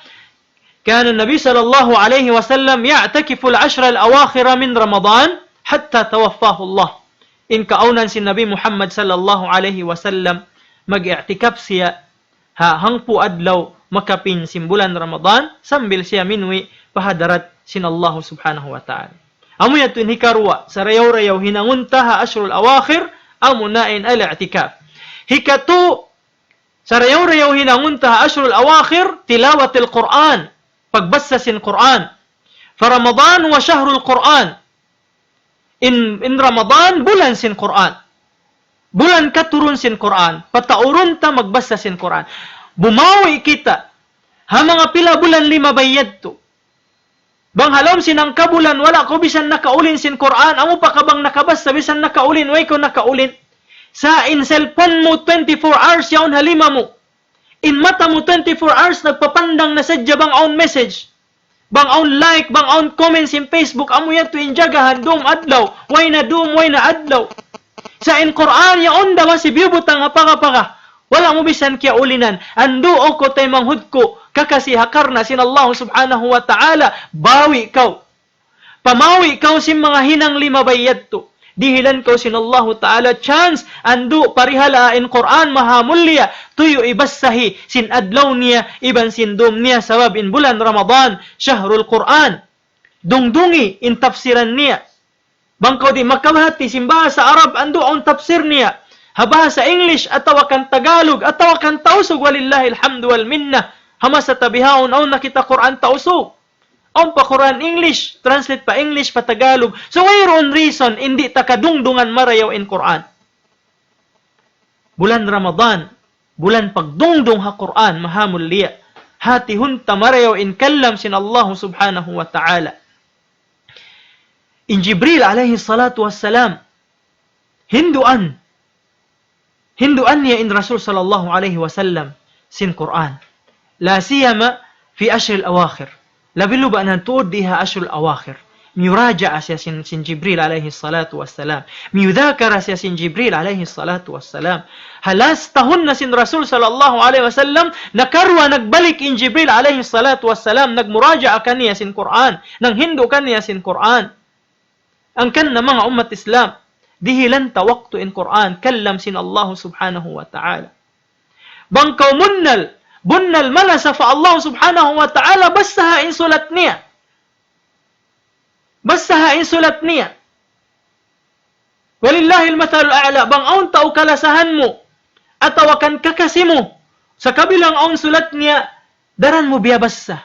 كان النبي صلى الله عليه وسلم يعتكف العشر الأواخر من رمضان حتى توفاه الله. In kaawnan sin Nabi Muhammad sallallahu alayhi wasallam, mag-i'tikaf siya ha hangpu' adlaw makapin sin bulan Ramadan, sambil siya minuwi' pa hadarat sin Allah Subhanahu wa Ta'ala. Amu yadtu in hikaruwa, sarayaw-rayaw hinangun ta ha ashrul awakhir, amuna in al-i'tikaf. Hikatū, sarayaw-rayaw hinangun ta ha ashrul awakhir, tilawatil Qur'an, pagbassa sin Qur'an. فرمضان هو شهر القرآن. In, in Ramadan, bulan sin Qur'an. Bulan katurun sin Qur'an. Pataurun ta magbassa sin Qur'an. Bumawi kita ha manga pila bulan limabay yadtu. Bang ha lawm sin hangka bulan, wala' kaw bisan nakaulin sin Qur'an, amu pa ka bang nakabassa bisan nakaulin, way kaw nakaulin. Sa' in cellphone mu, twenty-four hours yaun ha lima mu. In mata mu, twenty-four hours nagpapandang na sadja bang awn message, bang awn like, bang awn comment sin Facebook, amu yadtu in jagahan dum adlaw, way na dum, way na adlaw. Sa' in Qur'an yaun da masi biyubutang ha paga-paga. Wala' mu bisan kiyaulinan. Andu' o kaw taymanghud ku, kakasi ha karna' sin Allah Subhanahu wa Ta'ala, bawi' kaw. Pamawi' kaw sin manga hinang limabay yadtu. Dihilan kaw sin Allahu Ta'ala chance, andu' parihalaa in Qur'an maha mulliya, tuyu' ibassahi sin adlaw niya, iban sin dum niya, sabab in bulan Ramadan, shahrul Qur'an. Dungdungi in tafsiran niya. Bang kaw di' makabahati sin bahasa Arab, andu' awn tafsir niya ha bahasa English, atawa kan Tagalog, atawa kan Tausug, walillahil hamdu wal minna. Ha masa ta bihaun, awn na kita Qur'an Tausug. Awn pa Qur'an English, translate pa English, pa Tagalog. So, wayruun reason, di' ta kadungdungan marayaw in Qur'an. Bulan Ramadan, bulan pagdungdung ha Qur'an, maha mulliya. Hatihun ta marayaw in kalam sin Allah Subhanahu wa Ta'ala. In Jibril alayhi salatu wassalam, hinduan, hinduan niya in Rasul sallallahu alayhi wasallam sin Qur'an. لا سيما في عشر الأواخر. Labi-labi na tuud di ha ashrul awakhir. Miyuraja'a siya sin, sin Jibril alayhi salatu wassalam. Miyudhakara siya sin Jibril alayhi salatu wassalam. Halas tahun na sin Rasul sallallahu alayhi wasallam, nakaruwa nagbalik in Jibril alayhi salatu wassalam, nagmuraja'a kaniya sin Qur'an, nanghindu kaniya sin Qur'an. Hangkan na manga ummat Islam, dihilan ta waktu in Qur'an, kalam sin Allah Subhanahu wa Ta'ala. Bang kaw munnal, bunnal malasa pa Allah Subhanahu wa Ta'ala, bassaha in sulat niya. Bassaha in sulat niya. Walillahil mathalul a'la, bang awn tau kalasahan mu, atawa kan kakasi mu, sakabilang awn sulat niya, daran mu biyabassa.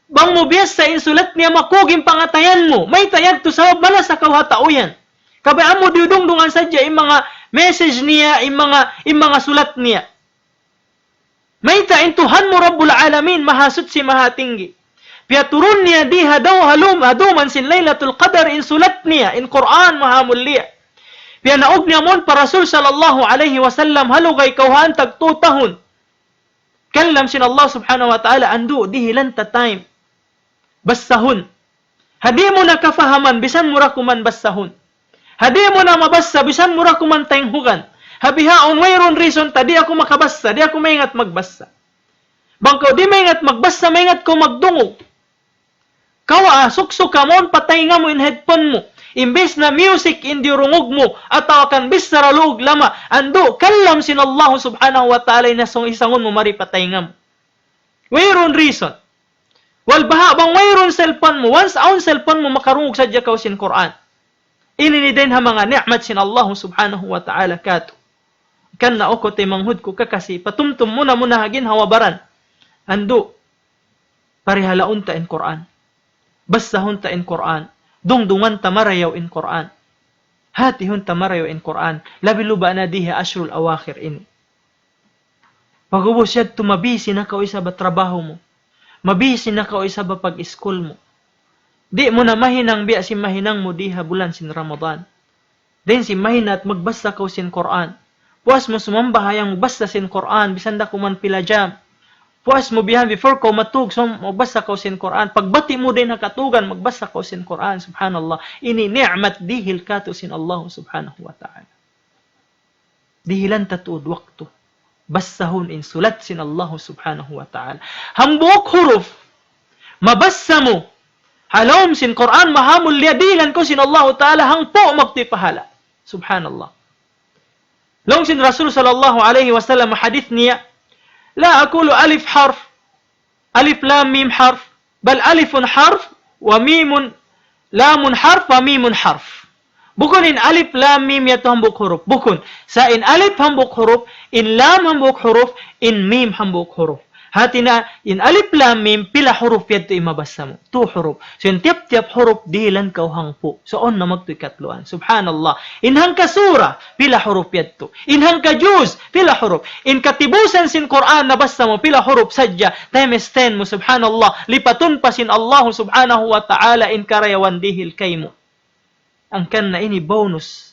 Bang mu biyassa in sulat niya, makug in pangatayan mu. Mayta' yadtu? Sabab malasa kaw ha tau yan. Kabay amu diyudungdungan sadja in manga message niya, in manga, in manga sulat niya. Mayta' in Tuhan mu Rabbul Alamin, Mahasuchi, Mahatinggi. Piyaturun niya di ha daw ha lum-, ha duman sin Laylatul Qadar in sulat niya, in Qur'an maha mulliya. Piyanaug niya mawn pa Rasul sallallahu alayhi wasallam, ha lugay kawhaan tag tū tahun. Kalam sin Allah subhanahu wa ta'ala, andu' dihilan ta time. Bassahun. Ha di' mu na kafahaman, bisan mu ra kuman bassahun. Ha di' mu na mabassa, bisan mu ra kuman taynghugan. Ha bihaun, wayruun reason ta, di' aku makabassa, di' aku maingat magbassa. Bang kaw di' maingat magbassa, maingat kaw magdungug. Kawa, ah, suksuk kaw mawn pa taynga mu in headphone mu. Imbis na music in diyurungug mu, atawa kan bichara lawg lama, andu' kalam sin Allah subhanahu wa ta'ala in asung isangun mu mari pa taynga mu. Wayruun reason. Wal baha' bang wayruun cellphone mu, once awn cellphone mu, makarungug sadja kaw sin Qur'an. Ini in dayn ha manga ni'mat sin Allah subhanahu wa ta'ala katu'. Hangkan na aku taymanghud ku kakasi, patumtum muna-muna ha ginhawa-baran. Andu', parihalaun ta in Qur'an. Bassahun ta in Qur'an. Dungdungan ta marayaw in Qur'an. Hatihun ta marayaw in Qur'an. Labi luba na di ha ashrul awakhir ini. Pag'ubus yadtu mabisi na kaw isab ha trabaho mu. Mabisi na kaw isab ha pag-iskul mu. Di' mu na mahinang biya' sin mahinang mu di ha bulan sin Ramadan. Dayn sin mahinat magbassa kaw sin Qur'an. Puas mu sumambahayang magbassa sin Qur'an, bisan da kuman pila jam. Puas mu bihan before kaw matug, sum-, magbassa kaw sin Qur'an. Pagbati' mu dayn ha katugan, magbassa kaw sin Qur'an. Subhanallah. Ini ni'mat dihil katu' sin Allah subhanahu wa ta'ala. Dihilan ta tuud waktu. Bassahun in sulat sin Allah subhanahu wa ta'ala. Hambuuk huruf. Mabassa mu. Ha lawm sin Qur'an mahamulliya dihilan kaw sin Allah ta'ala hangpu' magtuy pahala. Subhanallah. Laung sin Rasul sallallahu alayhi wasallam hadith niya, لا أقول ألف حرف ألف لام ميم حرف، بل ألف حرف وميم لام حرف وميم حرف. Bukun in alif lam mim yadtu hambuuk huruf. Bukun. Sa' in alif hambuuk huruf, in lam hambuuk huruf, in mim hambuuk huruf. Hati niya, in alif lam mim, pila huruf yadtu in mabassa mu? Tū huruf. So, in tiyap-tiyap huruf, dihilan kaw hangpu'. So, awn na magtuy katluan. Subhanallah. In hangka sura, pila huruf yadtu? In hangka juz, pila huruf? In katibusan sin Qur'an nabassa mu, pila huruf sadja? Times ten mu, subhanallah. Lipatun pa sin Allah subhanahu wa ta'ala in karayawan dihil kaymu. Hangkan na ini bonus.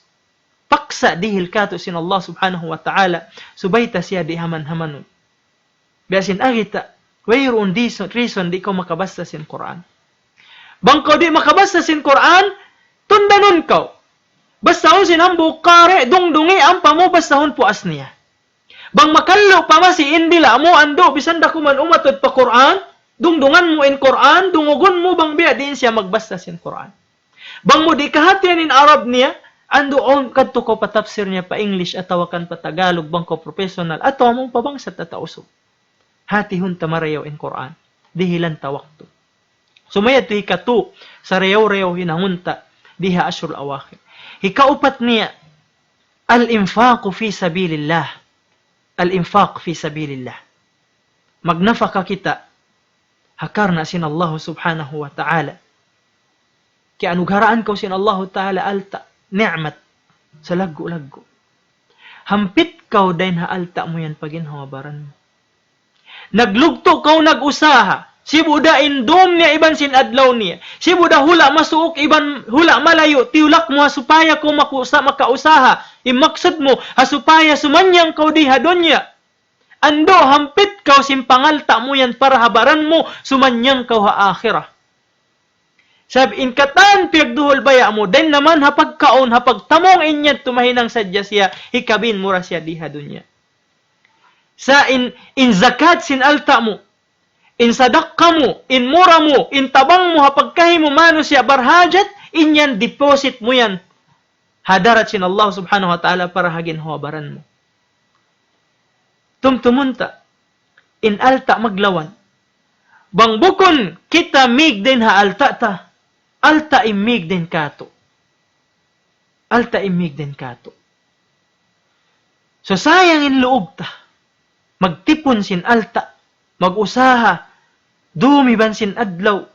Paksa dihil katu' sin Allah subhanahu wa ta'ala. Subay ta siya di' haman-hamanun. Biya' sin agi ta, wayruun reason, reason di' kaw makabassa sin Qur'an. Bang kaw di' makabassa sin Qur'an, tundanun kaw. Bassahun sin hambuuk qari, dungdungi, ampa mu bassahun puas niya. Bang makallu' pa masi in dila' mu, andu', bisan da kuman umatud pa Qur'an, dungdungan mu in Qur'an, dungugun mu bang biya' diin siya magbassa sin Qur'an. Bang mu di' kahatihan in Arab niya, andu', awn kadtu kaw pa tafsir niya pa English atawa kan pa Tagalog, bang kaw professional, atawa amu pa bangsa ta Tausug. Hatihun ta marayaw in Qur'an. Dihilan ta waktu. Sumaya tu hikatu, sarayaw-rayaw hinangun ta, di ha ashrul awakhir. Hikaupat niya, الإنفاق في سبيل الله. الإنفاق في سبيل الله. Magnafaka kita ha karna' sin Allah subhanahu wa ta'ala. Kiyaanugharaan kaw sin Allah ta'ala alta', ni'mat, salaggu'-laggu'. Hampit kaw dayn ha alta' mu yan pa ginhawa-baran mu. Naglugtu' kaw nag-usaha, sibu' da in dum niya iban sin adlaw niya. Sibu' da hula' masuuk iban hula' malayu', tiyulak mu ha supaya kaw makusa-, makausaha. In maksud mu, ha supaya sumanyang kaw di ha dunya. Andu' hampit kaw sin pangalta' mu yan para ha baran mu, sumanyang kaw ha akhirat. Sabab in katan piyagduhul baya' mu, dayn naman ha pagkaun, ha pagtamung in yadtu mahinang sadja siya, hikabin mu ra siya di ha dunya. Sa' in, in zakat sin alta' mu, in sadakka mu, in mura mu, in tabang mu, ha pagkahi mu manusiya' barhajat, in yan deposit mu yan ha hadarat sin Allah subhanahu wa ta'ala para ha ginhawa-baran mu. Tumtumun ta, in alta' maglawan. Bang bukun kita mig dayn ha alta' ta, alta' in mig dayn katu'. Alta' in mig dayn katu'. So sayang in luub ta. Magtipun sin alta', mag-usaha, dum iban sin adlaw.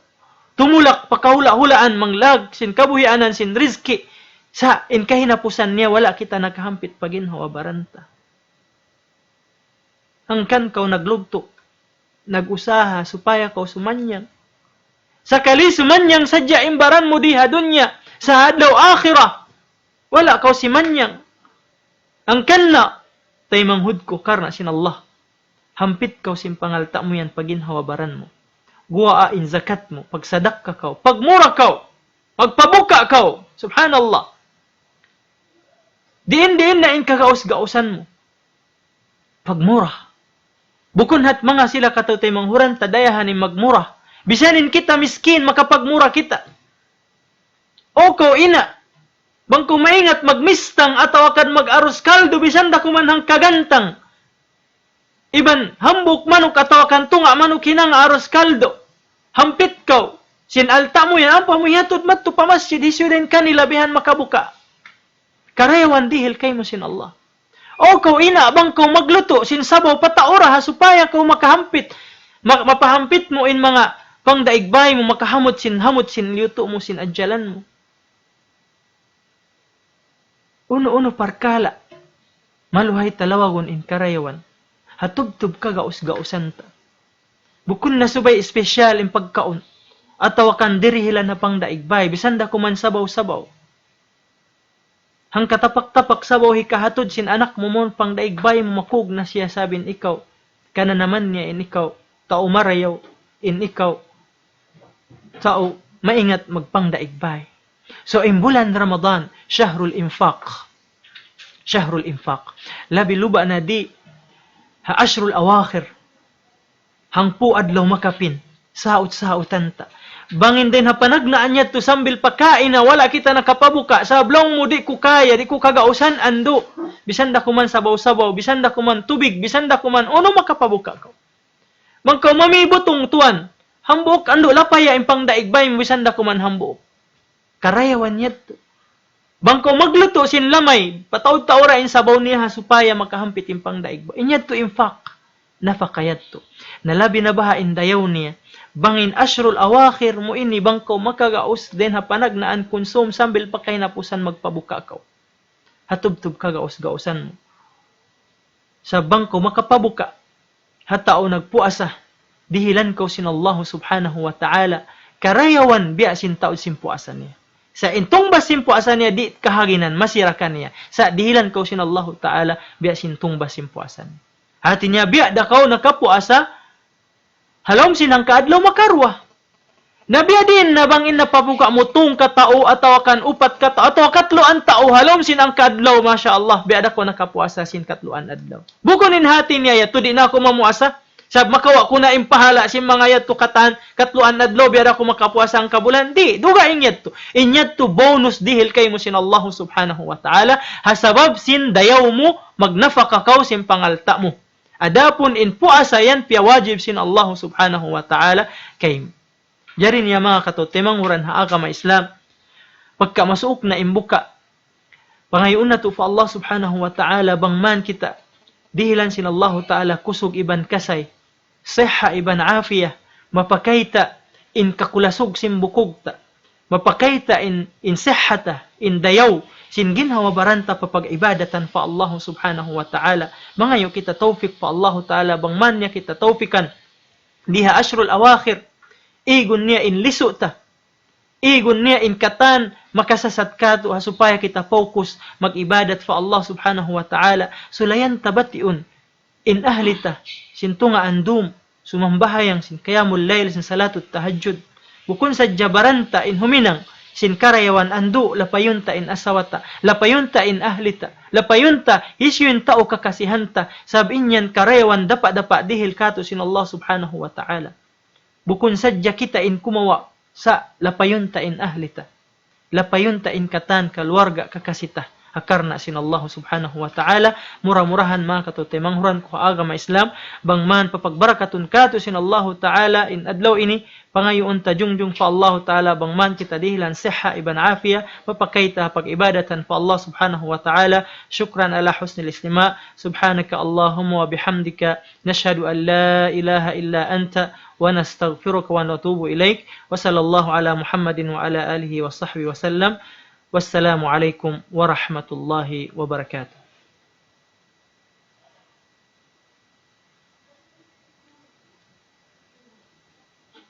Tumulak pa kahula'-hulaan manglag sin kabuhianan sin rizki. Sa' in kahinapusan niya wala' kita nakahampit pa ginhawa-baran ta. Hangkan kaw naglugtu', nag-usaha supaya kaw sumanyang. Sakali sumanyang sadja in baran mu di ha dunya, sa' adlaw akhirat. Wala' kaw simanyang. Hangkan na, taymanghud ku, karna' sin Allah. Hampit kaw sin pangalta' mu yan pa ginhawa-baran mu. Guwaa in zakat mu, pagsadakka kaw, pagmura kaw, magpabuka kaw. Subhanallah. Diin-diin na in kagaus-gausan mu. Pagmura. Bukun hat manga sila kataw-taymanghuran ta dayahan in magmura. Bisan in kita miskin, makapagmura kita. O kaw ina', bang kaw maingat magmistang atawa kan mag-arus kaldu, bisan da kuman hangka gantang. Iban hambuuk manuk atawa kan tunga' manuk hinanga arus kaldu. Hampit kaw. Sin alta' mu yan, ampa mu hiyatud madtu pa masjid, hisiyu da in kanila bihan makabuka. Karayawan dihil kaymu sin Allah. O kaw ina', bang kaw maglutu' sin sabaw pa tau ra ha supaya kaw makahampit, ma-, mapahampit mu in manga pangdaig bay mu, makahamut sin, hamut sin liyutu' mu, sin adjalan mu. Unu-unu parkala', maluhay talawagun in karayawan. Ha tubtub kagaus-gausan ta. Bukun na subay special in pagkaun. Atawa kan dirihilan ha pangdaig bay, bisan da kuman sabaw-sabaw. Hangka tapak-tapak sabaw hikahatud sin anak mu, mawn pangdaig bay mu, makug na siya, sabin ikaw, kananaman niya in ikaw tau marayaw, in ikaw tau maingat magpangdaig bay. So, in bulan Ramadan, shahrul infaq. Shahrul infaq. Labi luba na di ha ashrul awakhir. Hangpu' adlaw makapin, saut-sautan ta. Bang in dayn ha panagnaan yadtu sambil pa kaina, wala' kita nakapabuka, sabab laung mu, "Di' ku kaya, di' ku kagausan, andu'. Bisan da kuman sabaw-sabaw, bisan da kuman tubig, bisan da kuman unu, makapabuka kaw." Bang kaw mamibutung tuwan, hambuuk, andu', lapaya in pangdaig bay mu, bisan da kuman hambuuk. Karayawan yadtu. Bang kaw maglutu' sin lamay, pataud-taud ra in sabaw niya ha supaya makahampit in pangdaig bay. In yadtu infaq, nafaka yadtu. Na labi na baha' in dayaw niya. Bang in ashrul awakhir mu ini, bang kaw makagaus dayn ha panagnaan kunsum sambil pa kahinapusan magpabuka kaw. Ha tubtub kagaus-gausan mu. Sa' bang kaw makapabuka ha tau nagpuasa, dihilan kaw sin Allahu Subhanahu wa Ta'ala karayawan biya' sin taud sin puasa niya. Sa' in tungbas sin puasa niya di' kahaginan, masi ra kaniya. Sa' dihilan kaw sin Allahu Ta'ala biya' sin tungbas sin puasa niya. Hati niya biya' da kaw nakapuasa ha lawm sin hangka adlaw makaruwa. Na biya' diin na bang in napabuka mu tungka tau atawa kan upat ka tau atawa katluan tau ha lawm sin hangka adlaw, masha Allah, biya' da kaw nakapuasa sin katluan adlaw. Bukun in hati niya yadtu, "Di' na aku mamuasa, sabab makawa' ku na in pahala' sin manga yadtu katan, katluan adlaw, biya' da aku makapuasa hangka bulan." Di', dugaing yadtu. In yadtu bonus dihil kaymu sin Allahu Subhanahu wa Ta'ala, ha sabab sin dayaw mu, magnafaka kaw sin pangalta' mu. Adapun in puasa yan piyawajib sin Allahu Subhanahu wa Ta'ala kaymu. Jari niya manga kataymanghuran ha agama Islam, pagka masuuk na in buka, pangayuun natu' pa Allah Subhanahu wa Ta'ala bang man kita dihilan sin Allahu Ta'ala kusug iban kasay, siha iban afiya, mapakayta' in kakulasug sin bukug ta, mapakayta' in, in siha ta, in dayaw sin ginhawa-baran ta pa pag-ibadatan pa Allahu Subhanahu wa Ta'ala. Mangayu' kita tawfik pa Allahu Ta'ala, bang man niya kita tawfikan di ha ashrul awakhir, igun niya in lisu' ta, igun niya in katan makasasat katu' ha supaya kita focus mag-ibadat pa Allah Subhanahu wa Ta'ala. Sulayan ta batiun in ahli ta, sin tunga' andum, sumambahayang sin qiyamul layl, sin salatut tahajjud. Bukun sadja baran ta in huminang sin karayawan andu', lapayun ta in asawa ta, lapayun ta in ahli ta, lapayun ta hisiyu in tau kakasihan ta, sabab in yan karayawan dapa'-dapa' dihil katu' sin Allah Subhanahu wa Ta'ala. Bukun sadja kita in kumawa', sa' lapayun ta in ahli ta. Lapayun ta in katan kaluarga kakasi ta. Ha karna' sin Allah Subhanahu wa Ta'ala, mura-murahan manga kataymanghuran ku ha agama Islam, bang man papagbarakatun katu' sin Allahu Ta'ala in adlaw ini, pangayuun ta jungjung pa Allahu Ta'ala, bang man kita dihilan siha iban afiya, papakayta' pag-ibadatan pa Allah Subhanahu wa Ta'ala. شكرا على حسن الاستماع. سبحانك اللهم وبحمدك، نشهد أن لا إله إلا أنت، ونستغفرك ونتوب إليك. وصلى الله على محمد وعلى آله وصحبه وسلم. والسلام عليكم ورحمة الله وبركاته.